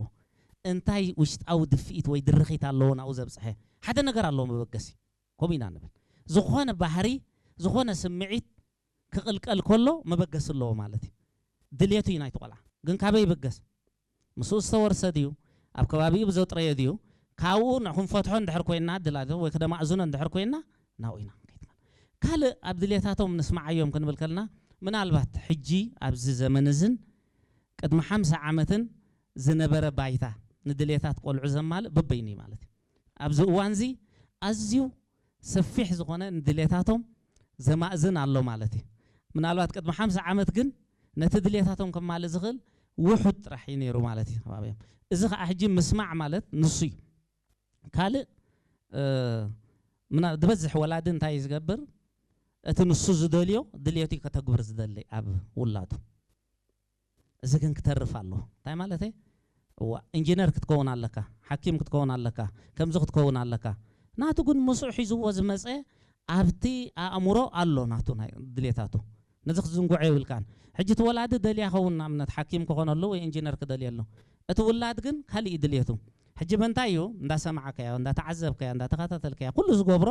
እንታይ ውሽጣዊ ድፍኢት ወይ ድርኺት ኣለዎ ናብኡ ዘብፅሐ? ሓደ ነገር ኣለዎ መበገሲ። ከምኡ ኢና ንብል። ዝኾነ ባህሪ፣ ዝኾነ ስምዒት ክቕልቀል ከሎ መበገሲ ኣለዎ ማለት እዩ። ድልየቱ እዩ ናይቲ ቆልዓ። ግን ካበይ ይብገስ? ምስኡ ዝተወርሰ ድዩ? ኣብ ከባቢኡ ብዘጥረዮ ድዩ? ካብኡ ንክንፈትሖ እንድሕር ኮይንና ድላዶ ወይ ክደማእዝኖ እንድሕር ኮይንና ናብኡ ኢና ክንከይድ ማለት። ካልእ ኣብ ድልየታቶም ንስምዓዮም ክንብል ከለና ምናልባት ሕጂ ኣብዚ ዘመን እዝን ቅድሚ ሓምሳ ዓመትን ዝነበረ ባይታ ንድልየታት ቆልዑ ዘማልእ በበይኑ እዩ ማለት እዩ። ኣብዚ እዋን እዚ ኣዝዩ ሰፊሕ ዝኾነ ንድሌታቶም ዘማእዝን ኣሎ ማለት እዩ። ምናልባት ቅድሚ ሓምሳ ዓመት ግን ነቲ ድሌታቶም ከማልእ ዝኽእል ውሑድ ጥራሕ እዩ ነይሩ ማለት እዩ ከባቢኦም። እዚ ከዓ ሕጂ ምስማዕ ማለት ንሱ እዩ። ካልእ እ፣ ምና- ዝበዝሕ ወላዲ እንታይ እዩ ዝገብር? እቲ ንሱ ዝደልዮ ድሌቱ እዩ ከተግብር ዝደሊ ኣብ ውላዱ። እዚ ግን ክተርፍ ኣለዎ። እንታይ ማለት እዋ ኢንጂነር ክትከውን ኣለካ፣ ሓኪም ክትከውን ኣለካ፣ ከምዚ ክትከውን ኣለካ። ናቱ ግን ምስኡ ሒዝዎ ዝመፀ ኣብቲ ኣእምሮ ኣሎ ናቱ ናይ ድሌታቱ። ነዚ ክትዝንጉዖ የብልካን። ሕጂ እቲ ወላዲ ደልያ ኸውን ንኣብነት ሓኪም ክኾነሉ ወይ ኢንጂነር ክደልየሉ፣ እቲ ውላድ ግን ካሊእ ድሌቱ። ሕጂ በንታይ እዩ እንዳሰማዕካዮ እንዳተዓዘብካዮ እንዳተኸታተልካዮ ኩሉ ዝገብሮ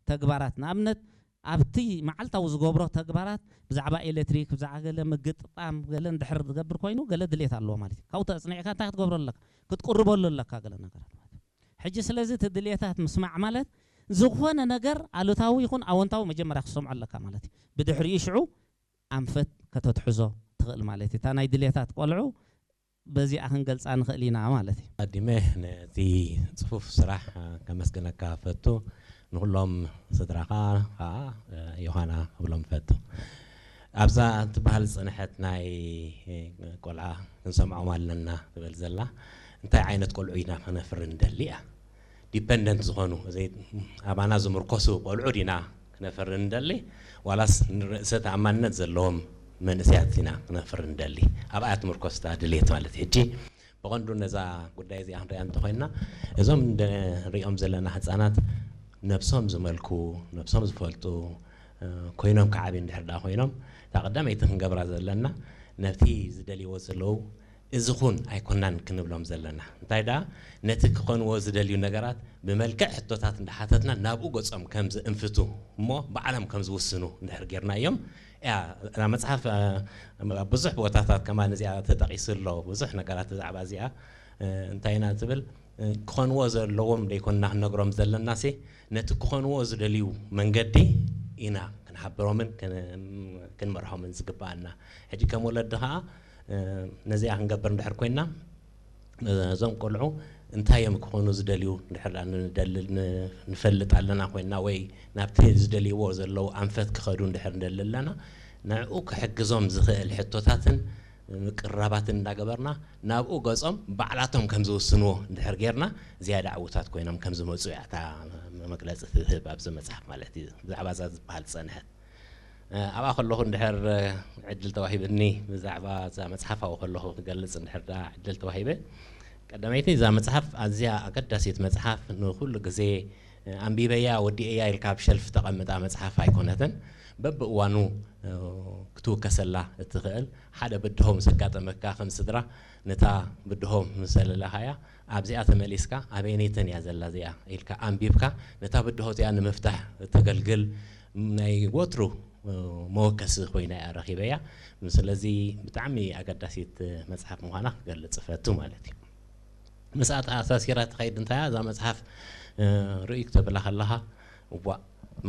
ተግባራት ንኣብነት ኣብቲ መዓልታዊ ዝገብሮ ተግባራት ብዛዕባ ኤሌክትሪክ ብዛዕባ ገለ ምግጥጣም ገለ እንድሕር ዝገብር ኮይኑ ገለ ድሌት ኣለዎ ማለት እዩ። ካብኡ ተፅኒዕካ እንታይ ክትገብሮ ኣለካ? ክትቅርበሉ ኣለካ ገለ ነገር ኣሎ ማለት እዩ። ሕጂ ስለዚ እቲ ድሌታት ምስማዕ ማለት ዝኾነ ነገር ኣሉታዊ ይኹን ኣወንታዊ መጀመርያ ክትሰምዖ ኣለካ ማለት እዩ። ብድሕሪኡ ሽዑ ኣንፈት ከተትሕዞ ትኽእል ማለት እዩ። እታ ናይ ድሌታት ቆልዑ በዚኣ ክንገልፃ ንኽእል ኢና ማለት እዩ። ኣዲመ ነቲ ፅፉፍ ስራሕ ከመስግነካ ፈቱ። ንኩሎም ስድራኻ ከዓ ዮሃና ክብሎም ፈቱ። ኣብዛ ትበሃል ዝፅንሐት ናይ ቆልዓ ክንሰምዖም ኣለና ትብል ዘላ እንታይ ዓይነት ቆልዑ ኢና ክነፍሪ ንደሊ እያ? ዲፐንደንት ዝኾኑ ኣባና ዝምርኮሱ ቆልዑ ዲና ክነፍሪ ንደሊ ዋላስ ንርእሰ ተኣማንነት ዘለዎም መንእሰያት ኢና ክነፍሪ ንደሊ? ኣብኣ ትምርኮስ እታ ድሌት ማለት እዩ። ሕጂ ብቐንዱ ነዛ ጉዳይ እዚኣ ክንሪኣ እንተኾይንና እዞም ንሪኦም ዘለና ህፃናት ነብሶም ዝመልኩ ነብሶም ዝፈልጡ ኮይኖም ክዓብዩ እንድሕር ደኣ ኮይኖም እታ ቀዳመይቲ ክንገብራ ዘለና ነቲ ዝደልይዎ ዘለዉ እዚ ኹን ኣይኮናን ክንብሎም ዘለና እንታይ ደኣ ነቲ ክኾንዎ ዝደልዩ ነገራት ብመልክዕ ሕቶታት እንዳሓተትና ናብኡ ገጾም ከም ዝእንፍቱ እሞ ባዕሎም ከም ዝውስኑ እንድሕር ጌርናዮም እያ እዛ መጽሓፍ ኣብ ብዙሕ ቦታታት ከማን እዚኣ ተጠቒሱ ኣሎ ብዙሕ ነገራት ብዛዕባ እዚኣ እንታይ ኢና ትብል ክኾንዎ ዘለዎም ደይኮንና ክንነግሮም ዘለና ሲ ነቲ ክኾንዎ ዝደልዩ መንገዲ ኢና ክንሓብሮምን ክንመርሖምን ዝግባኣና። ሕጂ ከም ወለዲ ከዓ ነዚኣ ክንገብር እንድሕር ኮይና፣ እዞም ቆልዑ እንታይ እዮም ክኾኑ ዝደልዩ እንድሕር ንፈልጥ ኣለና ኮይና፣ ወይ ናብቲ ዝደልይዎ ዘለዉ ኣንፈት ክኸዱ እንድሕር እንደሊ ኣለና፣ ንዕኡ ክሕግዞም ዝኽእል ሕቶታትን ምቅርራባትን እንዳገበርና፣ ናብኡ ገጾም ባዕላቶም ከም ዝውስንዎ እንድሕር ጌርና፣ ዝያዳ ዕዉታት ኮይኖም ከም ዝመፁ እያ እታ መግለፂ ትህብ ኣብዚ መፅሓፍ ማለት እዩ። ብዛዕባ እዛ ዝበሃል ዝፀንሐት ኣብኣ ከለኹ እንድሕር ዕድል ተዋሂብኒ፣ ብዛዕባ እዛ መፅሓፍ ኣብኡ ከለኹ ክገልፅ እንድሕር ዳ ዕድል ተዋሂበ፣ ቀዳመይቲ እዛ መፅሓፍ ኣዝያ ኣገዳሲት መፅሓፍ፣ ንኩሉ ግዜ ኣንቢበያ ወዲኤያ ኢልካ ኣብ ሸልፍ ተቐምጣ መፅሓፍ ኣይኮነትን። በብእዋኑ ክትውከሰላ እትኽእል፣ ሓደ ብድሆ ምስ ኣጋጠመካ ከም ስድራ፣ ነታ ብድሆ ምስ ዘለለኻያ ኣብዚኣ ተመሊስካ ኣበይነይትን እያ ዘላ እዚኣ ኢልካ ኣንቢብካ፣ ነታ ብድሆ እዚኣ ንምፍታሕ እተገልግል ናይ ወትሩ መወከሲ ኮይና እያ ረኺበያ። ስለዚ ብጣዕሚ ኣገዳሲት መፅሓፍ ምዃና ክገልፅ እፈቱ ማለት እዩ። ምስኣ ተኣሳሲራ ትኸይድ እንታይ እያ እዛ መፅሓፍ ርእይ ክተብላ ከለኻ፣ እዋ፣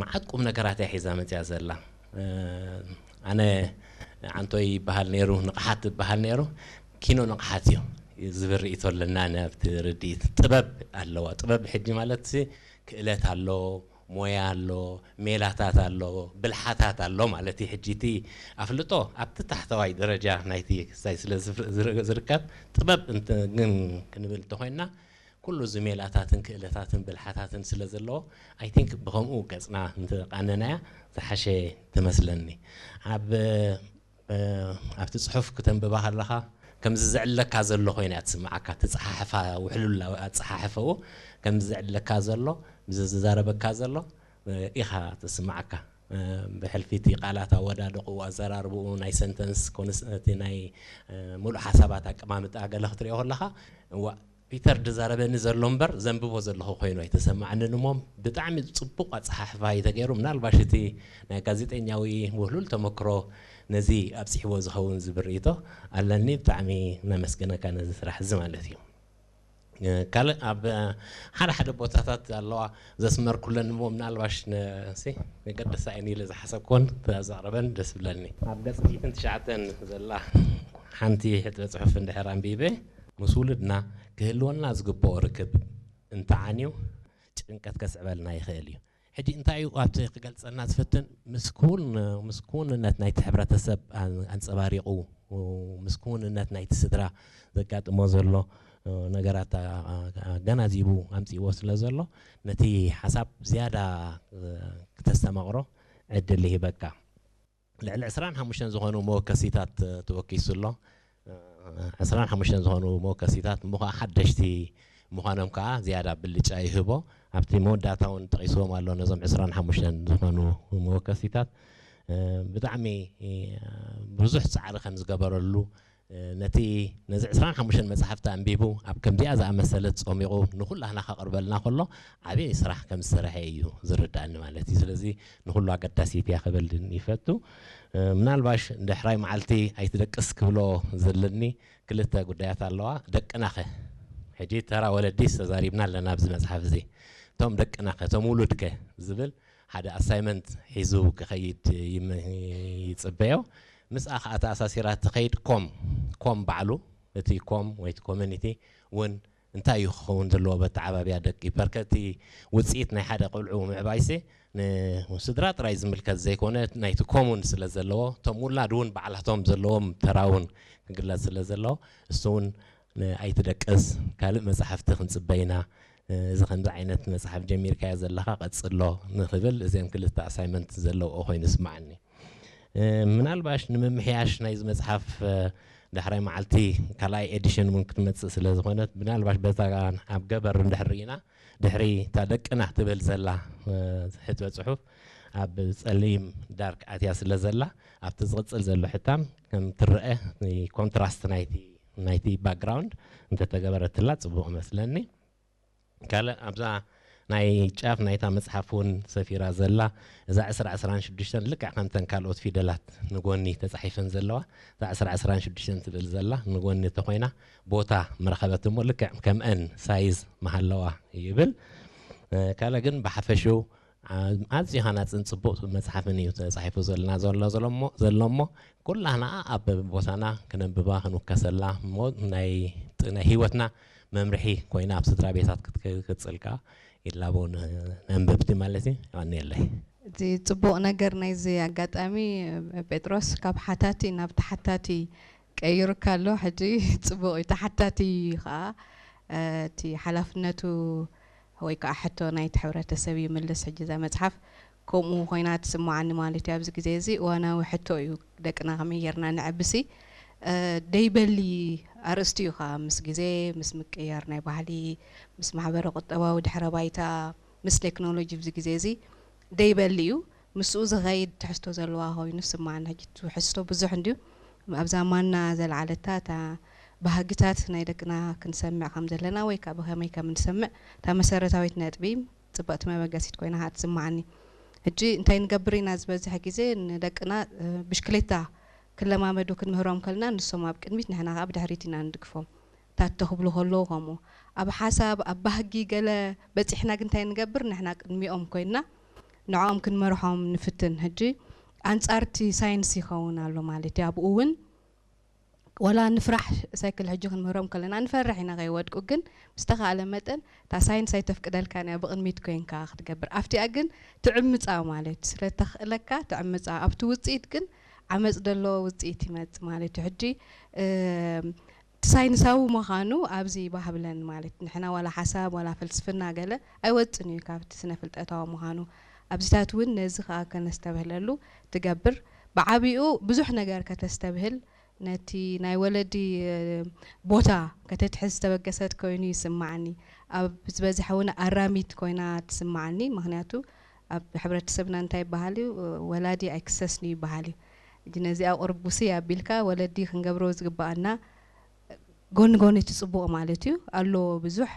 መዓት ቁም ነገራት እያ ሒዛ መፅያ ዘላ። ኣነ ዓንቶይ ይበሃል ነይሩ፣ ንቕሓት ይበሃል ነይሩ፣ ኪኖ ንቕሓት እዩ ዝብል ርእይቶ ኣለና። ኣብቲ ርድኢት ጥበብ ኣለዋ። ጥበብ ሕጂ ማለት ክእለት ኣሎ፣ ሞያ ኣሎ፣ ሜላታት ኣሎ፣ ብልሓታት ኣሎ ማለት እዩ። ሕጂ እቲ ኣፍልጦ ኣብቲ ታሕተዋይ ደረጃ ናይቲ ክሳይ ስለ ዝርከብ፣ ጥበብ ግን ክንብል እንተኮይንና፣ ኩሉ እዚ ሜላታትን ክእለታትን ብልሓታትን ስለ ዘለዎ፣ ኣይ ቲንክ ብኸምኡ ገጽና እንተቓነናያ ዝሓሸ ትመስለኒ። ኣብ ኣብቲ ጽሑፍ ክተንብባ ከለኻ ከምዚ ዘዕለካ ዘሎ ኮይና እያ ትስምዓካ። ትጽሓሕፋ ውሕሉል ኣጸሓሕፈኡ ከምዚ ዘዕለካ ዘሎ፣ ምስዚ ዝዛረበካ ዘሎ ኢኻ ትስምዓካ። ብሕልፊ እቲ ቃላት ኣወዳድቕኡ፣ ኣዘራርብኡ፣ ናይ ሰንተንስ ኮንስ-፣ እቲ ናይ ምሉእ ሓሳባት ኣቀማምጣ ገለ ክትሪኦ ከለኻ፣ እዋ፣ ፒተር ዝዛረበኒ ዘሎ እምበር ዘንብቦ ዘለኹ ኮይኑ ኣይተሰማዕንን እሞ፣ ብጣዕሚ ጽቡቕ ኣጸሓሕፋ እዩ ተገይሩ። ምናልባሽ እቲ ናይ ጋዜጠኛዊ ውህሉል ተመክሮ ነዚ ኣብጺሕዎ ዝኸውን ዝብል ርእይቶ ኣለኒ። ብጣዕሚ ነመስግነካ ነዚ ስራሕ እዚ ማለት እዩ። ካልእ ኣብ ሓደ ሓደ ቦታታት ኣለዋ ዘስመርኩለን እሞ፣ ምናልባሽ ሲ መገደሳ እየን ኢለ ዝሓሰብኩዎን ተዘቕረበን ደስ ብለኒ። ኣብ ገጽ ሚእትን ትሽዓተን ዘላ ሓንቲ ሕጥበ ጽሑፍ እንድሕር ኣንቢበ፣ ምስ ውሉድና ክህልወና ዝግብኦ ርክብ እንተዓንዩ ጭንቀት ከስዕበልና ይኽእል እዩ። ሕጂ እንታይ እዩ ኣብቲ ክገልጸልና ዝፍትን? ምስ ክውን-፣ ምስ ክውንነት ናይቲ ሕብረተሰብ ኣን-፣ ኣንጸባሪቑ፣ ምስ ክውንነት ናይቲ ስድራ ዘጋጥሞ ዘሎ ነገራት ኣ-፣ ኣ-፣ ኣገናዚቡ ኣምጺእዎ ስለ ዘሎ፣ ነቲ ሓሳብ ዝያዳ ክተስተማቕሮ ዕድል ይህበካ። ልዕሊ ዕስራን ሓሙሽተን ዝኾኑ መወከሲታት ተወኪሱ ኣሎ። ዕስራን ሓሙሽተን ዝኾኑ መወከሲታት እሞ ኸዓ ሓደሽቲ ምዃኖም ከዓ ዝያዳ ብልጫ ይህቦ። ኣብቲ መወዳእታ እውን ጠቒስዎም ኣሎ ነዞም ዕስራን ሓሙሽተን ዝኾኑ መወከሲታት። ብጣዕሚ ብዙሕ ጻዕሪ ከም ዝገበረሉ፣ ነቲ፣ ነዚ ዕስራን ሓሙሽተን መጽሓፍቲ ኣንቢቡ ኣብ ከምዚኣ ዝኣመሰለት ጾሚቑ ንኹላህና ከቕርበልና ከሎ ዓብዪ ስራሕ ከም ዝሰርሐ እዩ ዝርዳእኒ ማለት እዩ። ስለዚ ንኹሉ ኣገዳሲት እያ ክብል ይፈቱ። ምናልባሽ ድሕራይ መዓልቲ ኣይትደቅስ ክብሎ ዘለኒ ክልተ ጉዳያት ኣለዋ። ደቅናኸ? ሕጂ ተራ ወለዲስ ተዛሪብና ኣለና ኣብዚ መጽሓፍ እዚ። እቶም ደቅናኸ፣ እቶም ውሉድከ ዝብል ሓደ ኣሳይመንት ሒዙ ክኸይድ ይም-፣ ይጽበዮ። ምስኣ ኸኣ ተኣሳሲራ ትኸይድ ኮም፣ ኮም ባዕሉ፣ እቲ ኮም ወይ እቲ ኮሚኒቲ እውን እንታይ እዩ ክኸውን ዘለዎ በተዓባብያ ደቂ? በርከቲ ውጽኢት ናይ ሓደ ቆልዑ ምዕባይሲ ንስድራ ጥራይ ዝምልከት ዘይኮነ፣ ናይቲ ኮሙን ስለ ዘለዎ፣ እቶም ውላድ እውን ባዕላቶም ዘለዎም ተራ እውን ክግለጽ ስለ ዘለዎ፣ እሱ እውን ን-፣ ኣይትደቅስ፣ ካልእ መጻሕፍቲ ክንጽበ ኢና፣ እዚ ከምዚ ዓይነት መጽሓፍ ጀሚርካዮ ዘለኻ ቀጽሎ ንኽብል፣ እዚኦም ክልተ ኣሳይመንት ዘለውኦ ኮይኑ ይስምዓኒ። እ፣ ምናልባሽ ንምምሕያሽ ናይዚ መጽሓፍ፣ እ፣ ዳሕራይ መዓልቲ ካልኣይ ኤዲሽን እውን ክትመጽእ ስለ ዝኾነት፣ ምናልባሽ በታ ኣብ ገበር እንድሕር ርኢና፣ ድሕሪ እታ ደቅና ትብል ዘላ፣ እ፣ ሕትመ ጽሑፍ ኣብ ጸሊም ዳርክ ኣትያ ስለ ዘላ፣ ኣብቲ ዝቕጽል ዘሎ ሕታም ከም ትረአ፣ ኮንትራስት ናይቲ፣ ናይቲ ባክግራውንድ እንተተገበረትላ ጽቡቕ መስለኒ። ካልእ ኣብዛ ናይ ጫፍ ናይታ መጽሓፍ እውን ሰፊራ ዘላ እዛ ዕስራ ዕስራን ሽዱሽተን ልክዕ ከምተን ካልኦት ፊደላት ንጎኒ ተጻሒፈን ዘለዋ፣ እዛ ዕስራ ዕስራን ሽዱሽተን ትብል ዘላ ንጎኒ እንተኾይና ቦታ ምረኸበት እሞ ልክዕ ከምአን ሳይዝ ምሃለዋ ይብል። እ፣ ካልእ ግን ብሓፈሽኡ ኣዝዩ ሃናፅን ፅቡቕ መፅሓፍን እዩ ተፃሒፉ ዘለና ዘሎ ዘሎ እሞ ዘሎ እሞ ኩላህና ኣብ ቦታና ክነንብባ ክንውከሰላ እሞ ናይ ናይ ህይወትና መምርሒ ኮይና ኣብ ስድራ ቤታት ክትቅፅል ከዓ ይላቦ ነንበብቲ ማለት እዩ። የቐንየለይ። እቲ ፅቡቕ ነገር ናይዚ ኣጋጣሚ ጴጥሮስ ካብ ሓታቲ ናብ ተሓታቲ ቀይሩካ ኣሎ። ሕጂ ፅቡቕ እዩ። ተሓታቲ ከዓ እቲ ሓላፍነቱ ወይ ከዓ ሕቶ ናይቲ ሕብረተሰብ ይምልስ። ሕጂ እዛ መፅሓፍ ከምኡ ኮይና ትስምዓኒ ማለት እዩ። ኣብዚ ግዜ እዚ እዋናዊ ሕቶ እዩ። ደቅና ከመይ ጌርና ነዕብሲ ደይበሊ ኣርእስቲ እዩ ከዓ ምስ ግዜ ምስ ምቅያር ናይ ባህሊ ምስ ማሕበረ ቁጠባዊ ድሕረ ባይታ ምስ ቴክኖሎጂ ኣብዚ ግዜ እዚ ደይበሊ እዩ። ምስኡ ዝኸይድ ትሕዝቶ ዘለዋ ኮይኑ ስማዓኒ። ሕጂ ትሕዝቶ ብዙሕ እንድዩ። ኣብዛ ማና ዘልዓለታ እታ ባህግታት ናይ ደቅና ክንሰምዕ ከም ዘለና ወይ ከዓ ብኸመይ ከም ንሰምዕ እታ መሰረታዊት ነጥቢ ፅብቕቲ መበገሲት ኮይና ከዓ ትስማዓኒ። ሕጂ እንታይ ንገብር ኢና ዝበዝሐ ግዜ ንደቅና ብሽክሌታ ክለማመዱ ክንምህሮም ከለና ንሶም ኣብ ቅድሚት ንሕና ከዓ ብድሕሪት ኢና ንድግፎም። ታት ተኽብሉ ከለዉ ከምኡ ኣብ ሓሳብ ኣብ ባህጊ ገለ በፂሕና ግን እንታይ ንገብር ንሕና ቅድሚኦም ኮይንና ንዕኦም ክንመርሖም ንፍትን። ሕጂ ኣንፃርቲ ሳይንስ ይኸውን ኣሎ ማለት እዩ። ኣብኡ እውን ወላ ንፍራሕ ሳይክል ሕጂ ክንምህሮም ከለና ንፈርሕ ኢና ከይወድቁ፣ ግን ብዝተኻእለ መጠን እታ ሳይንስ ኣይተፍቅደልካን እያ ብቕድሚት ኮይንካ ክትገብር። ኣብቲኣ ግን ትዕምፃ ማለት እዩ። ስለ ተኽእለካ ትዕምፃ፣ ኣብቲ ውፅኢት ግን ዓመፅ ዘለዎ ውፅኢት ይመፅ ማለት እዩ። ሕጂ እቲ ሳይንሳዊ ምዃኑ ኣብዚ ይባህብለን ማለት ንሕና ዋላ ሓሳብ ዋላ ፍልስፍና ገለ ኣይወፅን እዩ ካብቲ ስነ ፍልጠታዊ ምዃኑ። ኣብዚታት እውን ነዚ ከዓ ከነስተብህለሉ ትገብር። ብዓብኡ ብዙሕ ነገር ከተስተብህል ነቲ ናይ ወለዲ ቦታ ከተትሕዝ ዝተበገሰት ኮይኑ ይስማዓኒ። ኣብ ዝበዝሐ እውን ኣራሚት ኮይና ትስማዓኒ። ምክንያቱ ኣብ ሕብረተሰብና እንታይ ይበሃል እዩ? ወላዲ ኣይክሰስን እዩ ይበሃል እዩ። ሕጂ ነዚኣ ቁርቡሲ ኣቢልካ ወለዲ ክንገብሮ ዝግባኣና ጎኒ ጎኒ እቲ ፅቡቕ ማለት እዩ ኣሎ ብዙሕ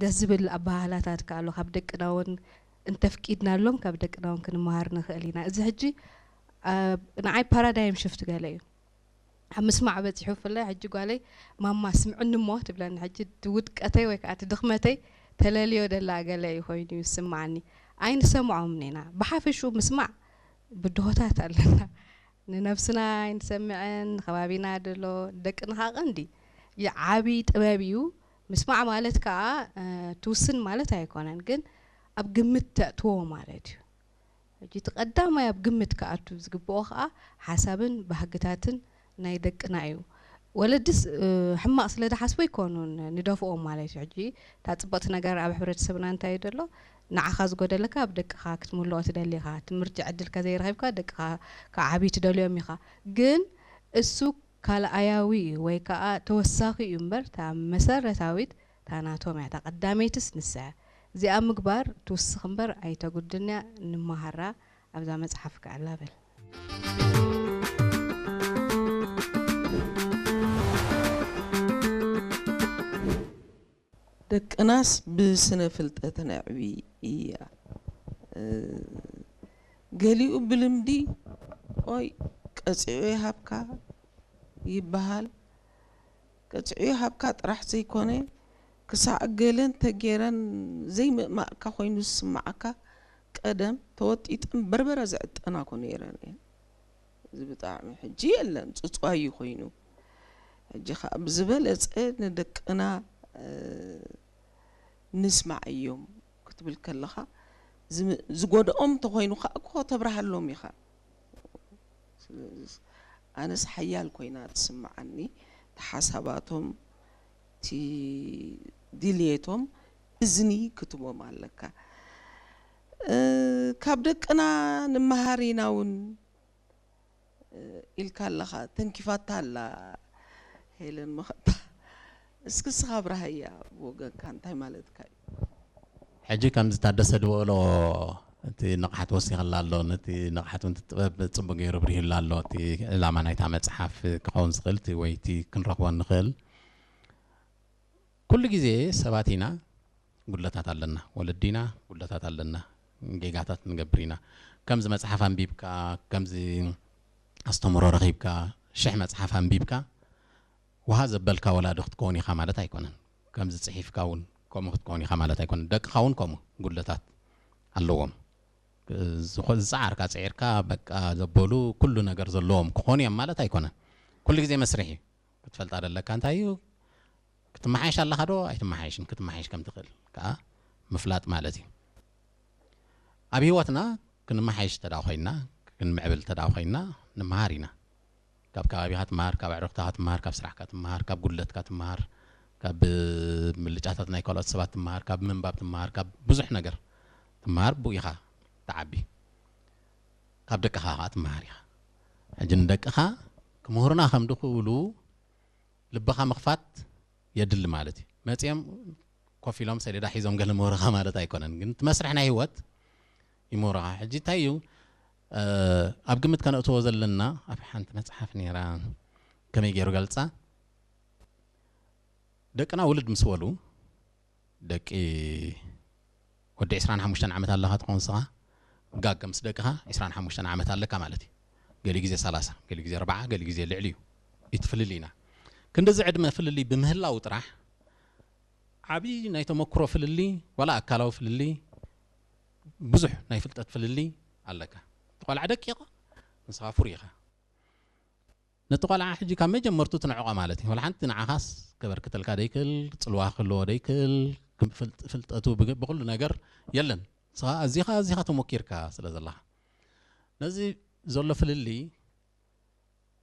ደስ ዝብል ኣበሃህላታት ከ ኣሎ ካብ ደቅና እውን እንተፍቂድናሎም ካብ ደቅና እውን ክንመሃር ንኽእል ኢና። እዚ ሕጂ ንዓይ ፓራዳይም ሽፍት ገለ እዩ። ኣብ ምስማዕ በፂሑ ብፍላይ ሕጂ ጓለይ ማማ ስምዕኒ እሞ ትብለኒ። ሕጂ እቲ ውድቀተይ ወይ ከዓ እቲ ድኽመተይ ተለልዮ ደላ ገለ እዩ ኮይኑ ይስምዓኒ። ኣይንሰምዖምን ኢና። ብሓፈሽኡ ምስማዕ ብድሆታት ኣለና። ንነብስና ኣይንሰምዕን፣ ንከባቢና ድሎ፣ ንደቅና ከዓ ቀንዲ ዓቢ ጥበብ እዩ። ምስማዕ ማለት ከዓ ትውስን ማለት ኣይኮነን፣ ግን ኣብ ግምት ተእትዎ ማለት እዩ። ሕጂ እቲ ቀዳማይ ኣብ ግምት ክኣቱ ዝግብኦ ከዓ ሓሳብን ባህግታትን ናይ ደቅና እዩ። ወለድስ ሕማቕ ስለ ዝሓስቡ ኣይኮኑን ንደፍኦም ማለት እዩ። ሕጂ እታ ፅብቕቲ ነገር ኣብ ሕብረተሰብና እንታይ እዩ ዘሎ ንዓኻ ዝጎደለካ ኣብ ደቅኻ ክትምልኦ ትደሊ ኢኻ። ትምህርቲ ዕድል ከዘይረኺብካ ደቅኻ ክዓብዩ ትደልዮም ኢኻ። ግን እሱ ካልኣያዊ እዩ ወይ ከዓ ተወሳኺ እዩ እምበር እታ መሰረታዊት እታ ናቶም እያ። እታ ቀዳመይትስ ንሳ እያ። እዚኣ ምግባር ትውስኽ እምበር ኣይተጉድን እያ። ንመሃራ ኣብዛ መፅሓፍ ክኣላ በል። ደቅናስ ብስነ ፍልጠት ነዕቢ እያ። ገሊኡ ብልምዲ ኦይ ቀፂዑ ይሃብካ ይበሃል። ቀፂዑ ይሃብካ ጥራሕ ዘይኮነ ክሳዕ ገለን ተጌረን ዘይምእማእካ ኮይኑ ዝስማዓካ ቀደም ተወጢጠን በርበረ ዝዕጠና ኮ ነይረን እየን። እዚ ብጣዕሚ ሕጂ የለን ፅፅዋይ እዩ ኮይኑ ሕጂ ከዓ ብዝበለፀ ንደቅና ንስማዕ እዮም ክትብል ከለኻ ዝጎድኦም እንተኮይኑ ከዓ እኮ ተብርሃሎም ኢኻ። ኣነስ ሓያል ኮይና ትስምዓኒ እቲ ሓሳባቶም እቲ ድልየቶም እዝኒ ክትቦም ኣለካ። ካብ ደቅና ንመሃር ኢና እውን ኢልካ ኣለኻ ተንኪፋታ ኣላ ሄለን መኸታ። እስኪ እስኻ ኣብርሃያ ብወገንካ እንታይ ማለትካ እዩ? ሕጂ ከምዚ ታደሰ ዝበሎ እቲ ንቕሓት ወሲኽላ ኣሎ። ነቲ ንቕሓት እውን ጥበብ ፅቡቅ ገይሩ ብሪህላ ኣሎ። እቲ ዕላማ ናይታ መፅሓፍ ክኸውን ዝኽእል እቲ ወይ እቲ ክንረኽቦ ንኽእል ኩሉ ግዜ ሰባት ኢና፣ ጉድለታት ኣለና። ወለዲ ኢና፣ ጉድለታት ኣለና። ጌጋታት ንገብር ኢና። ከምዚ መፅሓፍ ኣንቢብካ፣ ከምዚ ኣስተምህሮ ረኺብካ፣ ሽሕ መፅሓፍ ኣንቢብካ፣ ውሃ ዘበልካ ወላዲ ክትከውን ኢኻ ማለት ኣይኮነን። ከምዚ ፅሒፍካ እውን ከምኡ ክትከውን ኢኻ ማለት ኣይኮነን። ደቅኻ እውን ከምኡ ጉድለታት ኣለዎም። ዝጸዓርካ ጽዒርካ በቃ ዘበሉ ኩሉ ነገር ዘለዎም ክኾኑ እዮም ማለት ኣይኮነን። ኩሉ ግዜ መስርሕ እዩ። ክትፈልጣ ደለካ እንታይ እዩ? ክትመሓየሽ ኣለኻ ዶ ኣይትመሓየሽን? ክትመሓየሽ ከም ትኽእል ከዓ ምፍላጥ ማለት እዩ። ኣብ ህይወትና ክንመሓየሽ ተዳ ኮይና፣ ክንምዕብል ተዳ ኮይና፣ ንምሃር ኢና። ካብ ከባቢኻ ትምሃር፣ ካብ ኣዕሩኽትኻ ትምሃር፣ ካብ ስራሕካ ትምሃር፣ ካብ ጉድለትካ ትምሃር፣ ካብ ምልጫታት ናይ ካልኦት ሰባት ትምሃር፣ ካብ ምንባብ ትምሃር፣ ካብ ብዙሕ ነገር ትምሃር። ብኡ ኢኻ ትዓቢ። ካብ ደቅኻ ከዓ ትምሃር ኢኻ። ሕጂ ንደቅኻ ክምህሩና ከም ድኽእሉ ልብኻ ምኽፋት የድሊ ማለት እዩ። መጺኦም ኮፍ ኢሎም ሰሌዳ ሒዞም ገለ ምህሩኻ ማለት ኣይኮነን፣ ግን እቲ መስርሕ ናይ ህይወት ይምህሩኻ። ሕጂ እንታይ እዩ ኣብ ግምት ከነእትዎ ዘለና? ኣብ ሓንቲ መጽሓፍ ነይራ፣ ከመይ ገይሩ ገልጻ? ደቅና ውልድ ምስ በሉ፣ ደቂ ወዲ ዕስራን ሓሙሽተን ዓመት ኣለኻ ትኸውን ንስኻ፣ ጋገ ምስ ደቅኻ ዕስራን ሓሙሽተን ዓመት ኣለካ ማለት እዩ። ገሊ ግዜ ሰላሳ፣ ገሊ ግዜ ኣርባዓ፣ ገሊ ግዜ ልዕሊ እዩ። እቲ ፍልልይና ክንድዚ ዕድመ ፍልልይ ብምህላው ጥራሕ ዓብዪ ናይ ተመክሮ ፍልልይ፣ ዋላ ኣካላዊ ፍልልይ፣ ብዙሕ ናይ ፍልጠት ፍልልይ ኣለካ። እቲ ቆልዓ ደቂቕ፣ ንስኻ ፍሩይ ኢኻ። ነቲ ቆልዓ ሕጂ ካብ መጀመርቱ ትንዕቆ ማለት እዩ። ወላ ሓንቲ ንዓኻስ ከበርክተልካ ደይክእል፣ ጽልዋ ክህልዎ ደይክእል፣ ፍልጠቱ ብኩሉ ነገር የለን። ንስኻ ኣዚኻ ኣዚኻ ተሞኪርካ ስለ ዘለኻ፣ ነዚ ዘሎ ፍልልይ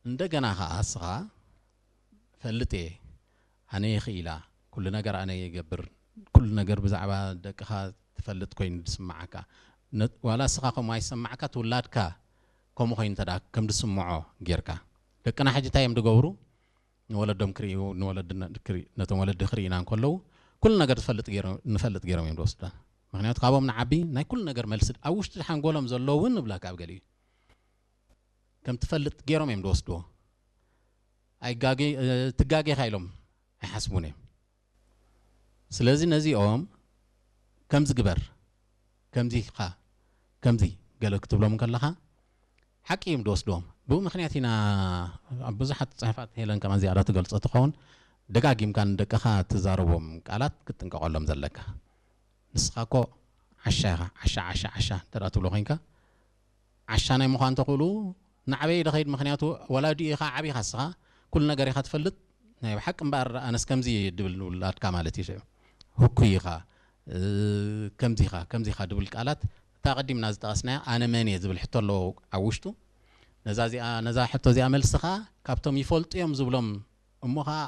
እንደገና ኸዓ እስኻ ፈልጥ እየ፣ ኣነ ይኽኢላ፣ ኩሉ ነገር ኣነ ይገብር፣ ኩሉ ነገር ብዛዕባ ደቅኻ ትፈልጥ ኮይኑ ዝስምዓካ፣ ዋላ እስኻ ከምኡ ኣይሰማዕካ ትውላድካ ከምኡ ኮይኑ እንተ ከም ዝስምዖ ጌርካ፣ ደቅና ሕጂ እንታይ እዮም ዝገብሩ? ንወለዶም ክርእዩ፣ ንወለዲ ነቶም ወለዲ ክርእዩና እንከለዉ ኩሉ ነገር ዝፈልጥ ንፈልጥ ገይሮም እዮም ዝወስዱና። ምክንያቱ ካብኦም ንዓቢ ናይ ኩሉ ነገር መልሲ ኣብ ውሽጢ ሓንጎሎም ዘሎ እውን ንብለካ ኣብ ገሊኡ ከም ትፈልጥ ገይሮም እዮም ዝወስድዎ። ኣይጋጌ ትጋጌኻ ኢሎም ኣይሓስቡን እዮም። ስለዚ ነዚኦም ከምዚ ግበር፣ ከምዚ ኢኻ፣ ከምዚ ገለ ክትብሎም ከለኻ ሓቂ እዮም ዝወስድዎም። ብኡ ምክንያት ኢና ኣብ ብዙሓት ጽሑፋት ሄለን ከማን ዝያዳ ትገልጾ ትኸውን፣ ደጋጊምካ ንደቅኻ ትዛረቦም ቃላት ክትጥንቀቐሎም ዘለካ። ንስኻ እኮ ዓሻ ኢኻ፣ ዓሻ ዓሻ ዓሻ እንተ ትብሎ ኮይንካ፣ ዓሻ ናይ ምዃን ተኽእሉ ናዕበይ ድኸይድ። ምክንያቱ ወላዲኡ ኢኻ፣ ዓቢኻ እስኻ፣ ኩሉ ነገር ኢኻ ትፈልጥ። ናይ ብሓቂ እምበኣር ኣነስ ከምዚ እየ ድብል ንውላድካ ማለት እዩ። ሽዑ ህኩይ ኢኻ፣ ከምዚ ኢኻ፣ ከምዚ ኢኻ ድብል ቃላት፣ እታ ቀዲምና ዝጠቐስናያ ኣነ መን እየ ዝብል ሕቶ ኣለዎ ኣብ ውሽጡ። ነዛ እዚኣ፣ ነዛ ሕቶ እዚኣ መልስኻ ካብቶም ይፈልጡ እዮም ዝብሎም እሞ ኸዓ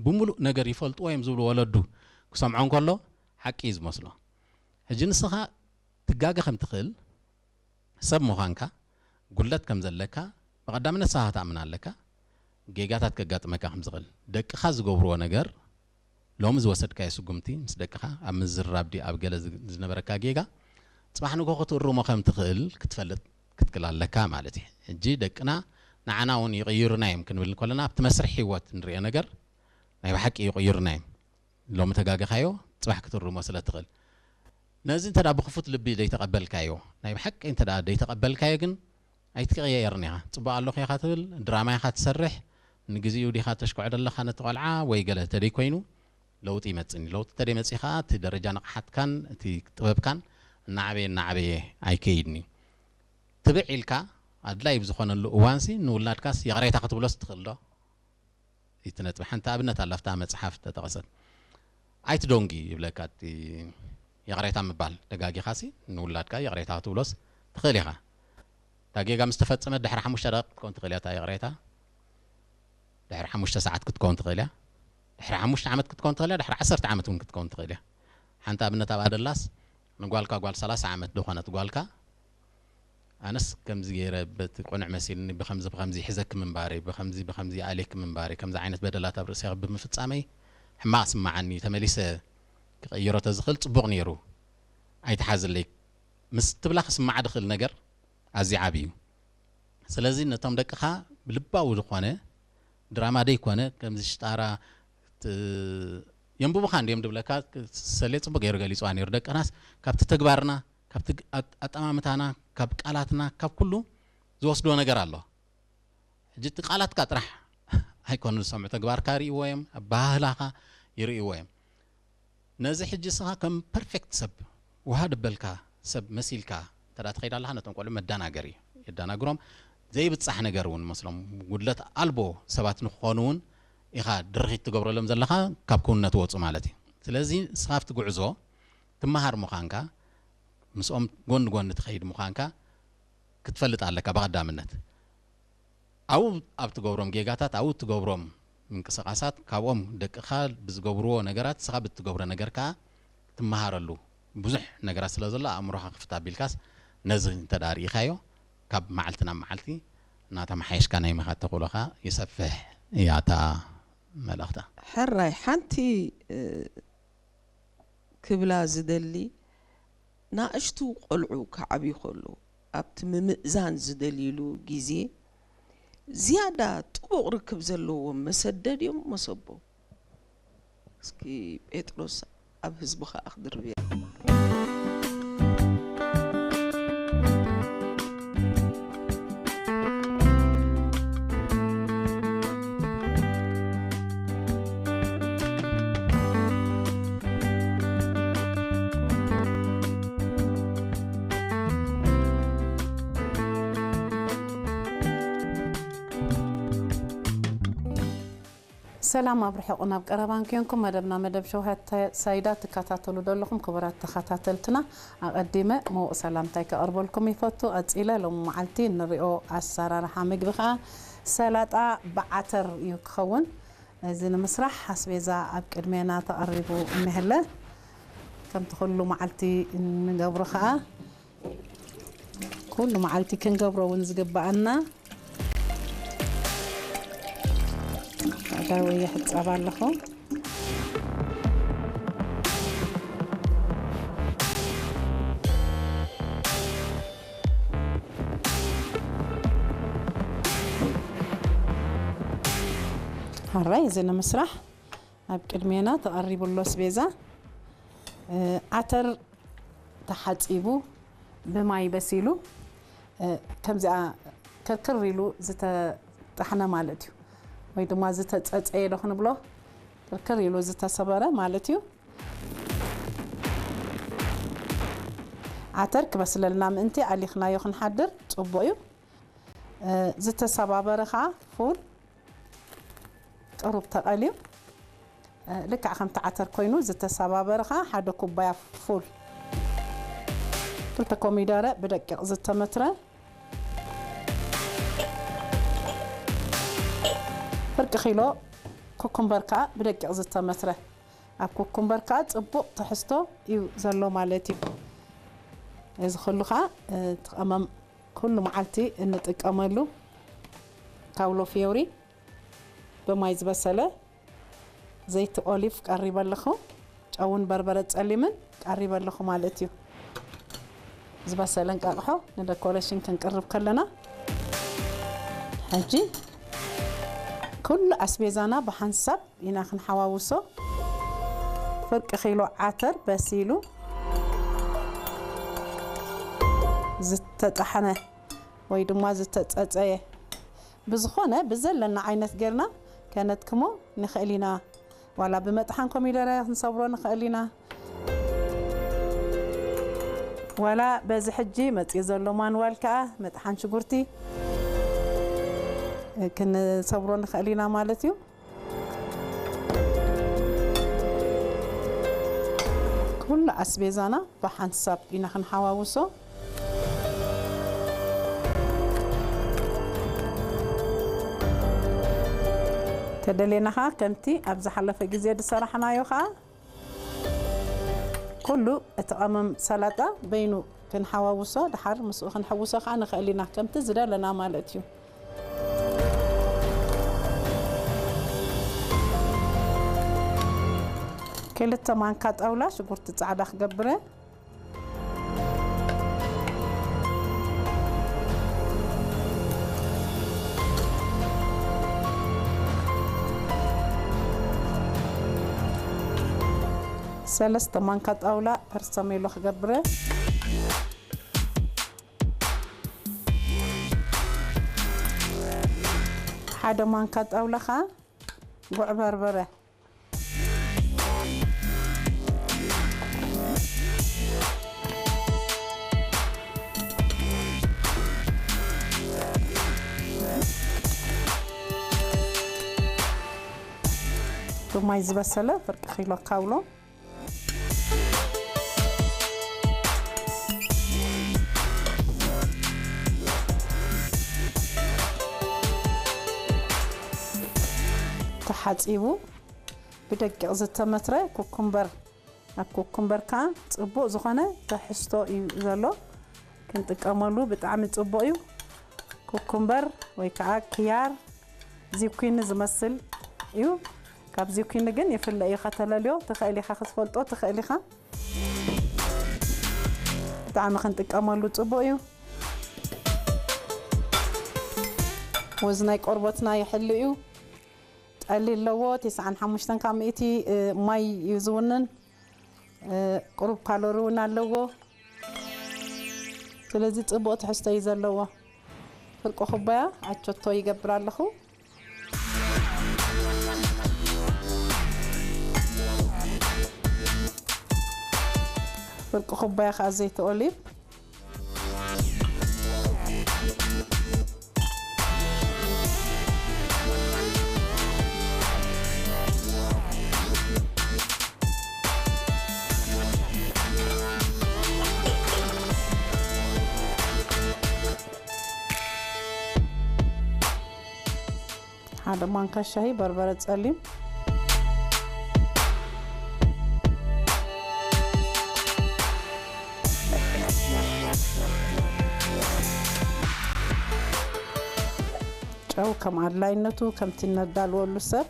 ብምሉእ ነገር ይፈልጥዎ እዮም ዝብሉ ወለዱ ክሰምዖ እንከሎ ሓቂ እዩ ዝመስሎ። ሕጂ ንስኻ ትጋገ ከም ትኽእል፣ ሰብ ምዃንካ፣ ጉድለት ከም ዘለካ ብቐዳምነት ንስኻ ክትኣምን ኣለካ። ጌጋታት ከጋጥመካ ከም ዝኽእል፣ ደቅኻ ዝገብርዎ ነገር፣ ሎሚ ዝወሰድካዮ ስጉምቲ ምስ ደቅኻ ኣብ ምዝርራብ ድዩ ኣብ ገለ ዝነበረካ ጌጋ፣ ጽባሕ ንግሆ ክትእርሞ ከም ትኽእል ክትፈልጥ ክትክእል ኣለካ ማለት እዩ። ሕጂ ደቅና ንዓና እውን ይቕይሩና እዮም ክንብል እንከለና ኣብቲ መስርሕ ህይወት ንሪኦ ነገር ናይ ብሓቂ ይቕይሩና እዮም። ሎሚ ተጋገኻዮ ጽባሕ ክትርሞ ስለ ትኽእል። ነዚ እንተ ብክፉት ልቢ ዘይተቐበልካዮ፣ ናይ ብሓቂ እንተ ዘይተቐበልካዮ ግን ኣይትቀየርን ኢኻ። ጽቡቕ ኣለኹ ኢኻ ትብል፣ ድራማ ኢኻ ትሰርሕ፣ ንግዚኡ ዲኻ ተሽኩዖ ዘለኻ ነቲ ቆልዓ ወይ ገለ ተደይ ኮይኑ ለውጢ ይመጽእኒ። ለውጢ ተደይ መጺእ ኸዓ እቲ ደረጃ ንቕሓትካን እቲ ጥበብካን እናዓበየ እናዓበየ ኣይከይድን እዩ። ትብዕ ኢልካ ኣድላይ ብዝኾነሉ እዋንሲ ንውላድካስ ይቕሬታ ክትብሎስ ትኽእል ዶ? እቲ ነጥቢ ሓንቲ ኣብነት ኣላ ኣብታ መጽሓፍ ተጠቐሰት። ኣይትደንጉ ይብለካ እቲ ይቕሬታ ምባል። ደጋጊኻሲ ንውላድካ ይቕሬታ ክትብሎስ ትኽእል ኢኻ። እታ ጌጋ ምስ ተፈጸመት ድሕሪ ሓሙሽተ ደቂቕ ክትከውን ትኽእል እያ እታ ይቕሬታ። ድሕሪ ሓሙሽተ ሰዓት ክትከውን ትኽእል እያ። ድሕሪ ሓሙሽተ ዓመት ክትከውን ትኽእል እያ። ድሕሪ ዓሰርተ ዓመት እውን ክትከውን ትኽእል እያ። ሓንቲ ኣብነት ኣብኣ ደላስ ንጓልካ፣ ጓል ሰላሳ ዓመት ዝኾነት ጓልካ፣ ኣነስ ከምዚ ገይረ በቲ ቅኑዕ መሲልኒ ብኸምዚ ብኸምዚ ሒዘኪ ምንባረይ፣ ብኸምዚ ብኸምዚ ኣልየኪ ምንባረይ፣ ከምዚ ዓይነት በደላት ኣብ ርእሰይ ብምፍጻመይ ሕማቕ ስምዓኒ፣ ተመሊሰ ክቕይሮ ተዝኽእል ጽቡቕ ነይሩ፣ ኣይትሓዝለይ ምስ ትብላ ክስምዓ ዝኽእል ነገር ኣዝዩ ዓቢ እዩ። ስለዚ ነቶም ደቅኻ ብልባዊ ዝኾነ ድራማ ደይኮነ ከምዚ ሽጣራ ት-፣ የንብቡኻ እንድዮም ድብለካ ሰሌ ጽቡቅ ገይሩ ገሊጽዋ ነይሩ። ደቅናስ ካብቲ ተግባርና፣ ካብቲ ግ-፣ ኣጥ-፣ ኣጠማምታና፣ ካብ ቃላትና፣ ካብ ኩሉ ዝወስድዎ ነገር ኣሎ። ሕጂ እቲ ቃላትካ ጥራሕ ኣይኮኑን ዝሰምዑ፣ ተግባርካ ይርእይዎ እዮም፣ ኣበሃህላኻ ይርእይዎ እዮም። ነዚ ሕጂ እስኻ ከም ፐርፌክት ሰብ፣ ውሃ ደበልካ ሰብ መሲልካ ተዳ ትኸይድ ኣለኻ፣ ነቶም ቆልዑ መዳናገር እዩ። የዳናግሮም። ዘይብጻሕ ነገር እውን መስሎም፣ ጉድለት ኣልቦ ሰባት ንክኾኑ እውን ኢኻ ድርኺት ትገብረሎም ዘለኻ፣ ካብ ክውንነት ወፁ ማለት እዩ። ስለዚ ንስኻ ኣብቲ ጉዕዞ ትመሃር ምዃንካ፣ ምስኦም ጎን ጎን ትኸይድ ምዃንካ ክትፈልጥ ኣለካ ብቐዳምነት። ኣብኡ ኣብ ትገብሮም ጌጋታት፣ ኣብኡ ትገብሮም ምንቅስቓሳት፣ ካብኦም ደቅኻ ብዝገብርዎ ነገራት፣ ንስኻ ብትገብሮ ነገር ከኣ ትመሃረሉ ብዙሕ ነገራት ስለ ዘሎ፣ ኣእምሮኻ ክፍት ኣቢልካስ ነዚ እንተ ደኣ ርኢኻዮ፣ ካብ መዓልቲ ናብ መዓልቲ እናተመሓየሽካ ናይ ምኻድ ተኽእሎኻ ይሰፍሕ እያ እታ መልእኽታ። ሕራይ፣ ሓንቲ፣ እ፣ ክብላ ዝደሊ፣ ናእሽቱ ቆልዑ ክዓብዩ ከለዉ፣ ኣብቲ ምምእዛን ዝደልይሉ ግዜ፣ ዝያዳ ጥቡቕ ርክብ ዘለዎም መሰደድ እዮም መሰቦም። እስኪ ጴጥሮስ ኣብ ህዝቢ ኸኣ ክድርብያ። ሰላም ኣብ ርሑቕን ኣብ ቀረባን ኮንኩም መደብና መደብ ሸውሃት ሳይዳ ትከታተሉ ዘለኹም ክቡራት ተኸታተልትና፣ ኣቐዲመ ምዉቕ ሰላምታይ ከቕርበልኩም ይፈቱ። ቀጺለ ሎሚ መዓልቲ እንሪኦ ኣሰራርሓ ምግቢ ኸኣ ሰላጣ ብዓተር እዩ ክኸውን። እዚ ንምስራሕ ኣስቤዛ ኣብ ቅድሜና ተቐሪቡ እኒሀለ። ከምቲ ኩሉ መዓልቲ እንገብሮ ኸኣ ኩሉ መዓልቲ ክንገብሮ እውን ዝግብኣና ኣእዳወይ ይሕጸብ ኣለኹ። ሕራይ እዚ ንምስራሕ ኣብ ቅድሜና ተቐሪቡ ኣሎ ኣስቤዛ። እ፣ ዓተር ተሓጺቡ ብማይ በሲሉ፣ እ፣ ከምዚኣ ክርክር ኢሉ ዝተጣሕነ ማለት እዩ። ወይ ድማ ዝተጸጸየ ዶ ክንብሎ፣ ክርክር ኢሉ ዝተሰበረ ማለት እዩ። ዓተር ክበስለልና ምእንቲ ኣሊኽናዮ ክንሓድር ጽቡቕ እዩ። እ፣ ዝተሰባበረ ኸኣ ፉል ቅሩብ ተቐልዩ፣ እ፣ ልክዕ ከምቲ ዓተር ኮይኑ ዝተሰባበረ ኸኣ ሓደ ኩባያ ፉል፣ ክልተ ኮሚደረ ብደቂቕ ዝተመትረ፣ ፍርቂ ኪሎ ኩኩምበር ከኣ ብደቂቕ ዝተመትረ። ኣብ ኩኩምበር ከኣ ጽቡቕ ትሕዝቶ እዩ ዘሎ ማለት እዩ። እዚ ኩሉ ከኣ፣ እ፣ እቲ ቀመም ኩሉ መዓልቲ እንጥቀመሉ ካውሎ ፊዮሪ ብማይ ዝበሰለ ዘይቲ ኦሊቭ ቀሪበ ኣለኹ። ጨውን በርበረ ጸሊምን ቀሪበ ኣለኹ ማለት እዩ። ዝበሰለ እንቃቕሖ ንደኮሬሽን ክንቅርብ ከለና፣ ሕጂ ኩሉ ኣስቤዛና ብሓንሳብ ኢና ክንሓዋውሶ። ፍርቂ ኪሎ ዓተር በሲሉ፣ ዝተጣሕነ ወይ ድማ ዝተጸጸየ፣ ብዝኾነ ብዘለና ዓይነት ጌርና ከነድክሞ ንኽእል ኢና። ዋላ ብመጥሓን ኮሚደረ ክንሰብሮ ንኽእል ኢና። ዋላ በዚ ሕጂ መጽዩ ዘሎ ማንዋል ከኣ መጥሓን ሽጉርቲ ክንሰብሮ ንኽእል ኢና ማለት እዩ። ኩሉ ኣስቤዛና ብሓንሳብ ኢና ክንሓዋውሶ። ተደሌና ኸኣ ከምቲ ኣብ ዝሓለፈ ግዜ ዝሰራሕናዮ ኸኣ ኩሉ እቲ ቀመም ሰላጣ በይኑ ክንሓዋውሶ፣ ድሓር ምስኡ ክንሕውሶ ኸኣ ንኽእል ኢና፣ ከምቲ ዝደለና ማለት እዩ። ክልተ ማንካ ጣውላ ሽጉርቲ ጻዕዳ ክገብረ። ሰለስተ ማንካ ጣውላ ፐርሰሜሎ ክገብረ። ሓደ ማንካ ጣውላ ኸኣ ጉዕ በርበረ። ብማይ ዝበሰለ ፍርቂ ኪሎ ካውሎ። ተሓጺቡ ብደቂቕ ዝተመትረ ኩኩምበር፣ ኣብ ኩኩምበር ከዓ ጽቡቕ ዝኾነ ትሕዝቶ እዩ ዘሎ። ክንጥቀመሉ ብጣዕሚ ጽቡቕ እዩ። ኩኩምበር ወይ ከዓ ክያር ዚኩኒ ዝመስል እዩ። ካብ ዚኩኒ ግን ይፍለ እዩ። ከተለልዮ ትኽእል ኢኻ፣ ክትፈልጦ ትኽእል ኢኻ። ብጣዕሚ ክንጥቀመሉ ጽቡቕ እዩ። ወዝ ናይ ቆርበትና ይሕሉ እዩ። ጠሊ ኣለዎ፣ ተስዓን ሓሙሽተን ካብ ሚእቲ ማይ እዩ ዝውንን። ቁሩብ ካሎሪ እውን ኣለዎ። ስለዚ ጽቡቕ ትሕዝቶ እዩ ዘለዎ። ፍርቂ ኩባያ ኣቸቶ ይገብር ኣለኹ። ፍርቂ ኩባያ ከዓ ዘይቲ ኦሊቭ። ሓደ ማንካ ሻሂ በርበረ ጸሊም። ጨው ከም ኣድላይነቱ፣ ከምቲ እነዳልወሉ ሰብ።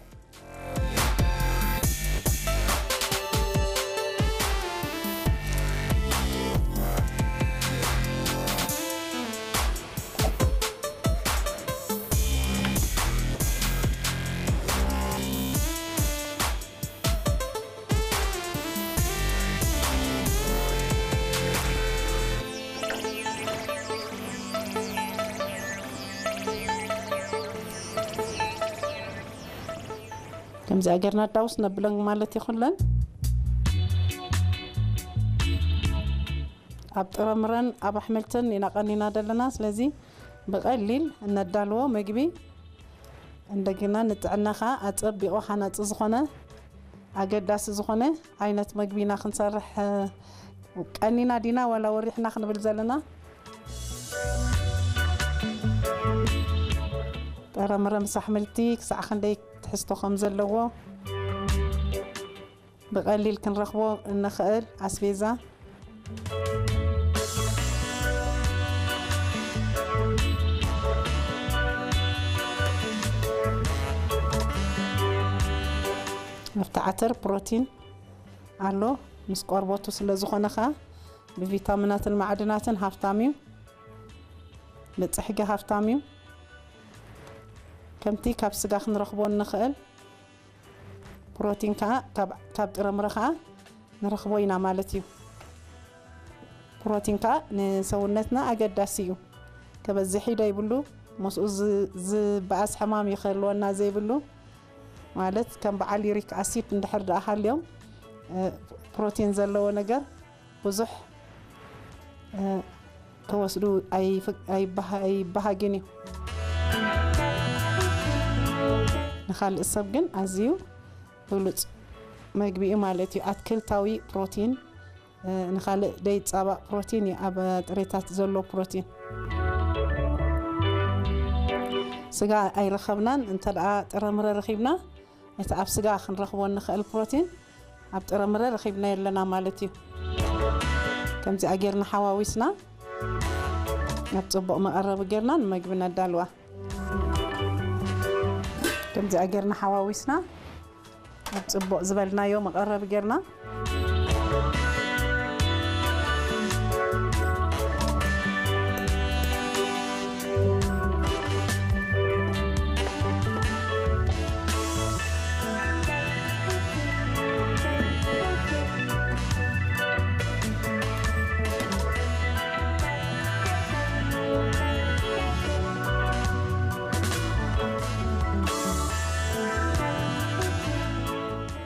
ከምዚኣ ጌርና ዳውስ ነብለን ማለት ይኹለን። ኣብ ጥረምረን ኣብ ኣሕምልትን ኢና ቀኒና ዘለና። ስለዚ ብቐሊል እነዳልዎ ምግቢ እንደገና ንጥዕናኻ ኣጸቢቑ ሃናጺ ዝኾነ ኣገዳሲ ዝኾነ ዓይነት መግቢ ኢና ክንሰርሕ፣ እ፣ ቀኒና ዲና ዋላ ወሪሕና ክንብል ዘለና? ጥረምረ ምስ ኣሕምልቲ ክሳዕ ክንደይ ትሕዝቶ ከም ዘለዎ ብቐሊል ክንረኽቦ እንኽእል ኣስቤዛ። ኣብቲ ዓተር ፕሮቲን ኣሎ፣ ምስ ቆርበቱ ስለ ዝኾነ ኸኣ ብቪታሚናትን ማዕድናትን ሃፍታም እዩ። ብጽሕጊ ሃፍታም እዩ። ከምቲ ካብ ስጋ ክንረኽቦ እንኽእል ፕሮቲን ከኣ ካብ፣ ካብ ጥረምረ ከኣ ንረኽቦ ኢና ማለት እዩ። ፕሮቲን ከኣ ንሰውነትና ኣገዳሲ እዩ። ከበዝሕ ዶ ይብሉ፣ ምስኡ ዝ-፣ ዝበኣስ ሕማም ይኽህልወና ዘይብሉ፣ ማለት ከም በዓል ዩሪክ ኣሲድ እንድሕር ደኣ ሃልዮም፣ እ፣ ፕሮቲን ዘለዎ ነገር ብዙሕ፣ እ፣ ክወስዱ ኣይፍ-፣ ኣይበሃ-፣ ኣይበሃግን እዩ። ንኻልእ ሰብ ግን ኣዝዩ ብሉጽ መግቢ እዩ ማለት እዩ። ኣትክልታዊ ፕሮቲን፣ እ፣ ንኻልእ ደይጻባእ ፕሮቲን እዩ፣ ኣብ ጥሬታት ዘሎ ፕሮቲን። ስጋ ኣይረኸብናን፣ እንተ ደኣ ጥረምረ ረኺብና፣ እቲ ኣብ ስጋ ክንረኽቦ እንኽእል ፕሮቲን ኣብ ጥረምረ ረኺብናዮ ኣለና ማለት እዩ። ከምዚኣ ጌርና ሓዋዊስና ኣብ ጽቡቕ መቐረቢ ጌርና ንመግቢ ነዳልዋ። ከምዚኣ ጌርና ሓዋዊስና ኣብ ጽቡቕ ዝበልናዮ መቐረቢ ጌርና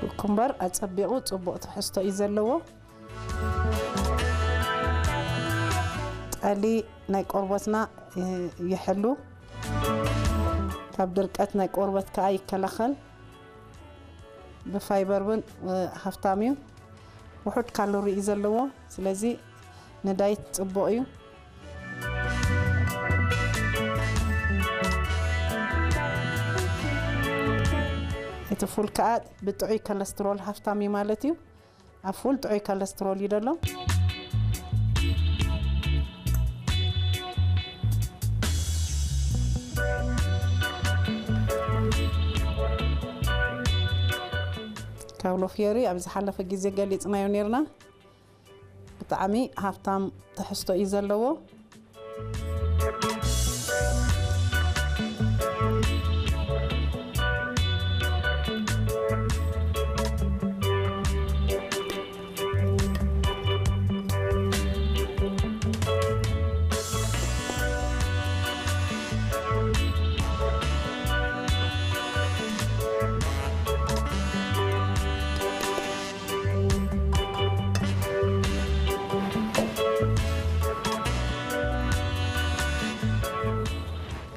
ኩኩምበር ኣጸቢቑ ጽቡቕ ትሕዝቶ እዩ ዘለዎ። ጠሊ ናይ ቆርበትና፣ እ፣ ይሕሉ። ካብ ድርቀት ናይ ቆርበት ከኣ ይከላኸል። ብፋይበር እውን ሃፍታም እዩ። ውሑድ ካሎሪ እዩ ዘለዎ። ስለዚ ንዳይት ጽቡቕ እዩ። እቲ ፉል ከኣ ብጥዑይ ኮለስትሮል ሃፍታም እዩ ማለት እዩ። ኣብ ፉል ጥዑይ ኮለስትሮል እዩ ዘሎ። ካውሎ ፊዮሪ ኣብ ዝሓለፈ ግዜ ገሊጽናዮ ነርና። ብጣዕሚ ሃፍታም ትሕዝቶ እዩ ዘለዎ።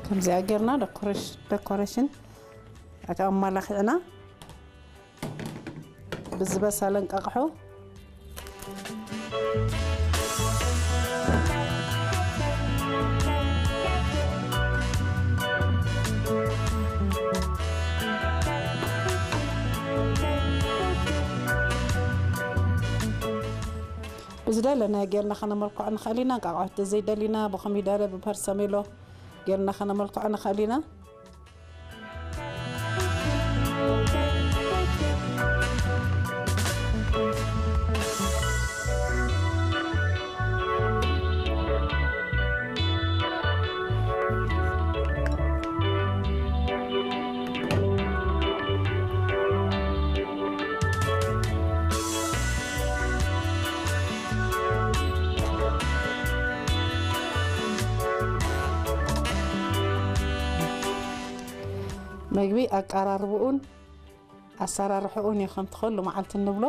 ከምዚኣ ጌርና ደኮሬሽ-፣ ደኮሬሽን ኣማላኺዕና ብዝበሰለ እንቃቕሖ። ብዝደለናዮ ጌርና ከነመልክዖ ንኽእል ኢና። እንቃቕሖ እንተዘይደሊና ብኮሚደረ፣ ብፐርሰሜሎ ጌርና ከነመልክዖ ንኽእል ኢና። መግቢ ኣቀራርብኡን ኣሰራርሕኡን እዩ ከምቲ ኩሉ መዓልቲ እንብሎ፣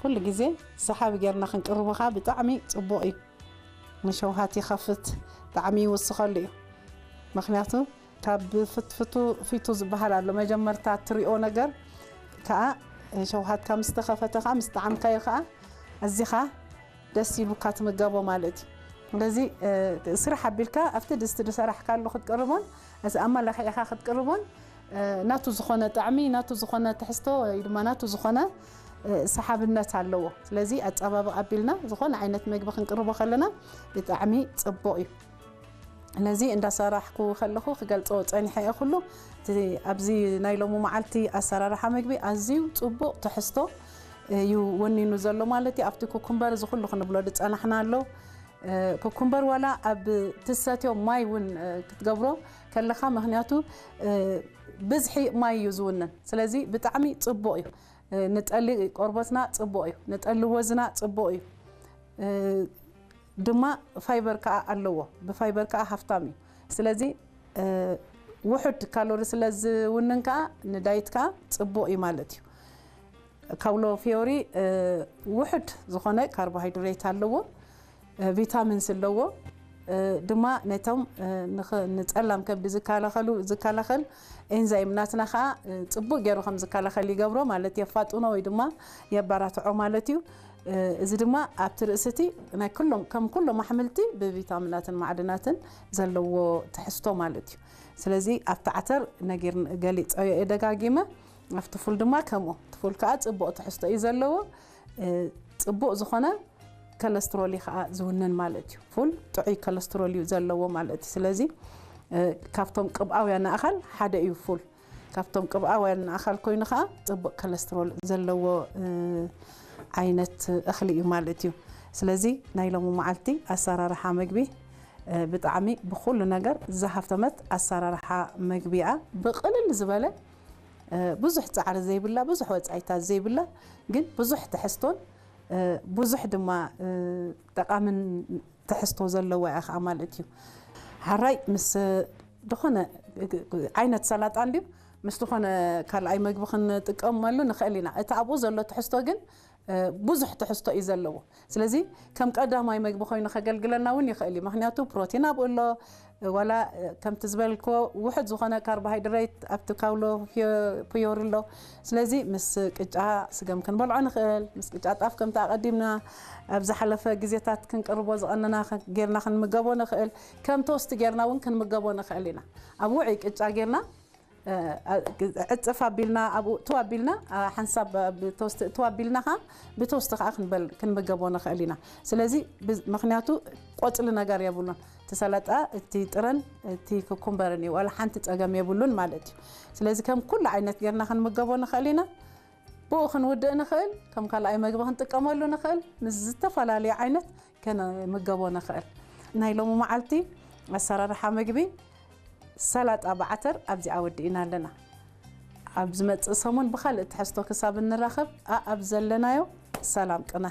ኩሉ ግዜ ሰሓቢ ጌርና ክንቅርቦ ከኣ ብጣዕሚ ጽቡቕ እዩ። ንሸውሃት ይኸፍት፣ ጣዕሚ ይውስኸሉ እዩ። ምኽንያቱ ካብ ፍትፍቱ ፊቱ ዝበሃል ኣሎ። መጀመርታ እትሪኦ ነገር ከኣ ሸውሃትካ ምስ ተኸፈተ ከኣ ምስ ጠዓምካዮ ከኣ ኣዚኻ ደስ ኢሉካ ትምገቦ ማለት እዩ። ስለዚ፣ እ፣ ስራሕ ኣቢልካ ኣብቲ ድስቲ ዝሰራሕካሉ ክትቅርቦን፣ እዚ ኣመላኺዕካ ክትቅርቦን፣ እ፣ ናቱ ዝኾነ ጣዕሚ፣ ናቱ ዝኾነ ትሕዝቶ ወይ ድማ ናቱ ዝኾነ፣ እ፣ ሰሓብነት ኣለዎ። ስለዚ ኣጸባብቕ ኣቢልና ዝኾነ ዓይነት መግቢ ክንቅርቦ ከለና ብጣዕሚ ጽቡቕ እዩ። ነዚ እንዳሰራሕኩ ከለኹ ክገልጾ ጸኒሐ እየ ኩሉ። እቲ ኣብዚ ናይ ሎሚ መዓልቲ ኣሰራርሓ መግቢ ኣዝዩ ጽቡቕ ትሕዝቶ እዩ ወኒኑ ዘሎ ማለት እዩ። ኣብቲ ኩኩምበር እዚ ኩሉ ክንብሎ ዝጸናሕና ኣሎ። እ፣ ኩኩምበር ዋላ ኣብ ትሰትዮ ማይ እውን፣ እ፣ ክትገብሮ ከለኻ፣ ምኽንያቱ፣ እ፣ ብዝሒ ማይ እዩ ዝውንን። ስለዚ ብጣዕሚ ጽቡቕ እዩ። እ፣ ንጠሊ ቆርበትና ጽቡቕ እዩ። ንጠሊ ወዝና ጽቡቕ እዩ። እ፣ ድማ ፋይበር ከኣ ኣለዎ። ብፋይበር ከኣ ሃፍታም እዩ። ስለዚ፣ እ፣ ውሑድ ካሎሪ ስለ ዝውንን ከኣ ንዳይት ከኣ ጽቡቕ እዩ ማለት እዩ። ካውሎ ፊዮሪ፣ እ፣ ውሑድ ዝኾነ ካርቦሃይድሬት ኣለዎ፣ እ፣ ቪታሚንስ ኣለዎ፣ እ፣ ድማ ነቶም፣ እ፣ ንኽ-፣ ንጸላም ከብዲ ዝከላኸሉ፣ ዝከላኸል ኤንዛይም ናትና ከኣ፣ እ፣ ጽቡቕ ገይሩ ከም ዝከላኸል ይገብሮ ማለት የፋጥኖ ወይ ድማ የባራትዖ ማለት እዩ። እ፣ እዚ ድማ ኣብቲ ርእሲ እቲ ናይ ኩሎም፣ ከም ኩሎም ኣሕምልቲ ብቪታሚናትን ማዕድናትን ዘለዎ ትሕዝቶ ማለት እዩ። ስለዚ ኣብቲ ዓተር ነጊር-፣ ገሊጸዮ እየ ደጋጊመ። ኣብቲ ፉል ድማ ከምኡ። እቲ ፉል ከኣ ጽቡቕ ትሕዝቶ እዩ ዘለዎ። እ፣ ጽቡቕ ዝኾነ ኮለስትሮል እዩ ከኣ ዝውንን ማለት እዩ። ፉል ጥዑይ ኮለስትሮል እዩ ዘለዎ ማለት እዩ። ስለዚ፣ እ፣ ካብቶም ቅብኣውያን ኣእኻል ሓደ እዩ ፉል። ካብቶም ቅብኣውያን ኣእኻል ኮይኑ ከኣ ጽቡቕ ኮለስትሮል ዘለዎ፣ እ፣ ዓይነት እኽሊ እዩ ማለት እዩ። ስለዚ ናይ ሎሚ መዓልቲ ኣሰራርሓ መግቢ፣ እ፣ ብጣዕሚ ብኹሉ ነገር ዝሃፍተመት ኣሰራርሓ መግቢ እያ። ብቕልል ዝበለ፣ እ፣ ብዙሕ ጻዕሪ ዘይብላ፣ ብዙሕ ወጻኢታት ዘይብላ፣ ግን ብዙሕ ትሕዝቶን፣ እ፣ ብዙሕ ድማ፣ እ፣ ጠቓምን ትሕዝቶ ዘለዋ እያ ኸዓ ማለት እዩ። ሓራይ ምስ ዝኾነ ዓይነት ሰላጣ እንድዩ፣ ምስ ዝኾነ ካልኣይ መግቢ ክንጥቀመሉ ንኽእል ኢና። እቲ ኣብኡ ዘሎ ትሕዝቶ ግን ብዙሕ ትሕዝቶ እዩ ዘለዎ። ስለዚ ከም ቀዳማይ መግቢ ኮይኑ ከገልግለና እውን ይኽእል እዩ። ምክንያቱ ፕሮቲን ኣብኡ ኣሎ፣ ዋላ ከምቲ ዝበልክዎ ውሕድ ዝኾነ ካርቦሃይድሬት ኣብቲ ካውሎ ፕዮር ኣሎ። ስለዚ ምስ ቅጫ ስገም ክንበልዖ ንኽእል፣ ምስ ቅጫ ጣፍ ከምቲ ኣቐዲምና ኣብ ዝሓለፈ ግዜታት ክንቅርቦ ዝቐነና ጌርና ክንምገቦ ንኽእል፣ ከም ቶስት ጌርና እውን ክንምገቦ ንኽእል ኢና። ኣብ ውዑይ ቅጫ ጌርና ዕፅፍ ኣቢልና ኣብኡ እትው ኣቢልና ሓንሳብ ብተወስቲ እትው ኣቢልና ከዓ ብተወስቲ ከዓ ክንበል ክንምገቦ ንኽእል ኢና። ስለዚ ምክንያቱ ቆፅሊ ነገር የብሉን። እቲ ሰላጣ እቲ ጥረን እቲ ክኩምበርን እዩ፣ ዋላ ሓንቲ ፀገም የብሉን ማለት እዩ። ስለዚ ከም ኩሉ ዓይነት ጌርና ክንምገቦ ንኽእል ኢና። ብኡ ክንውድእ ንኽእል፣ ከም ካልኣይ መግቢ ክንጥቀመሉ ንኽእል፣ ምስ ዝተፈላለዩ ዓይነት ከነምገቦ ንኽእል። ናይ ሎሚ መዓልቲ ኣሰራርሓ መግቢ ሰላጣ ብዓተር ኣብዚኣ ወዲእና ኣለና። ኣብ ዝመፅእ ሰሙን ብኻልእ ትሕዝቶ ክሳብ እንራኸብ፣ ኣኣብ ዘለናዮ ሰላም ቅነ።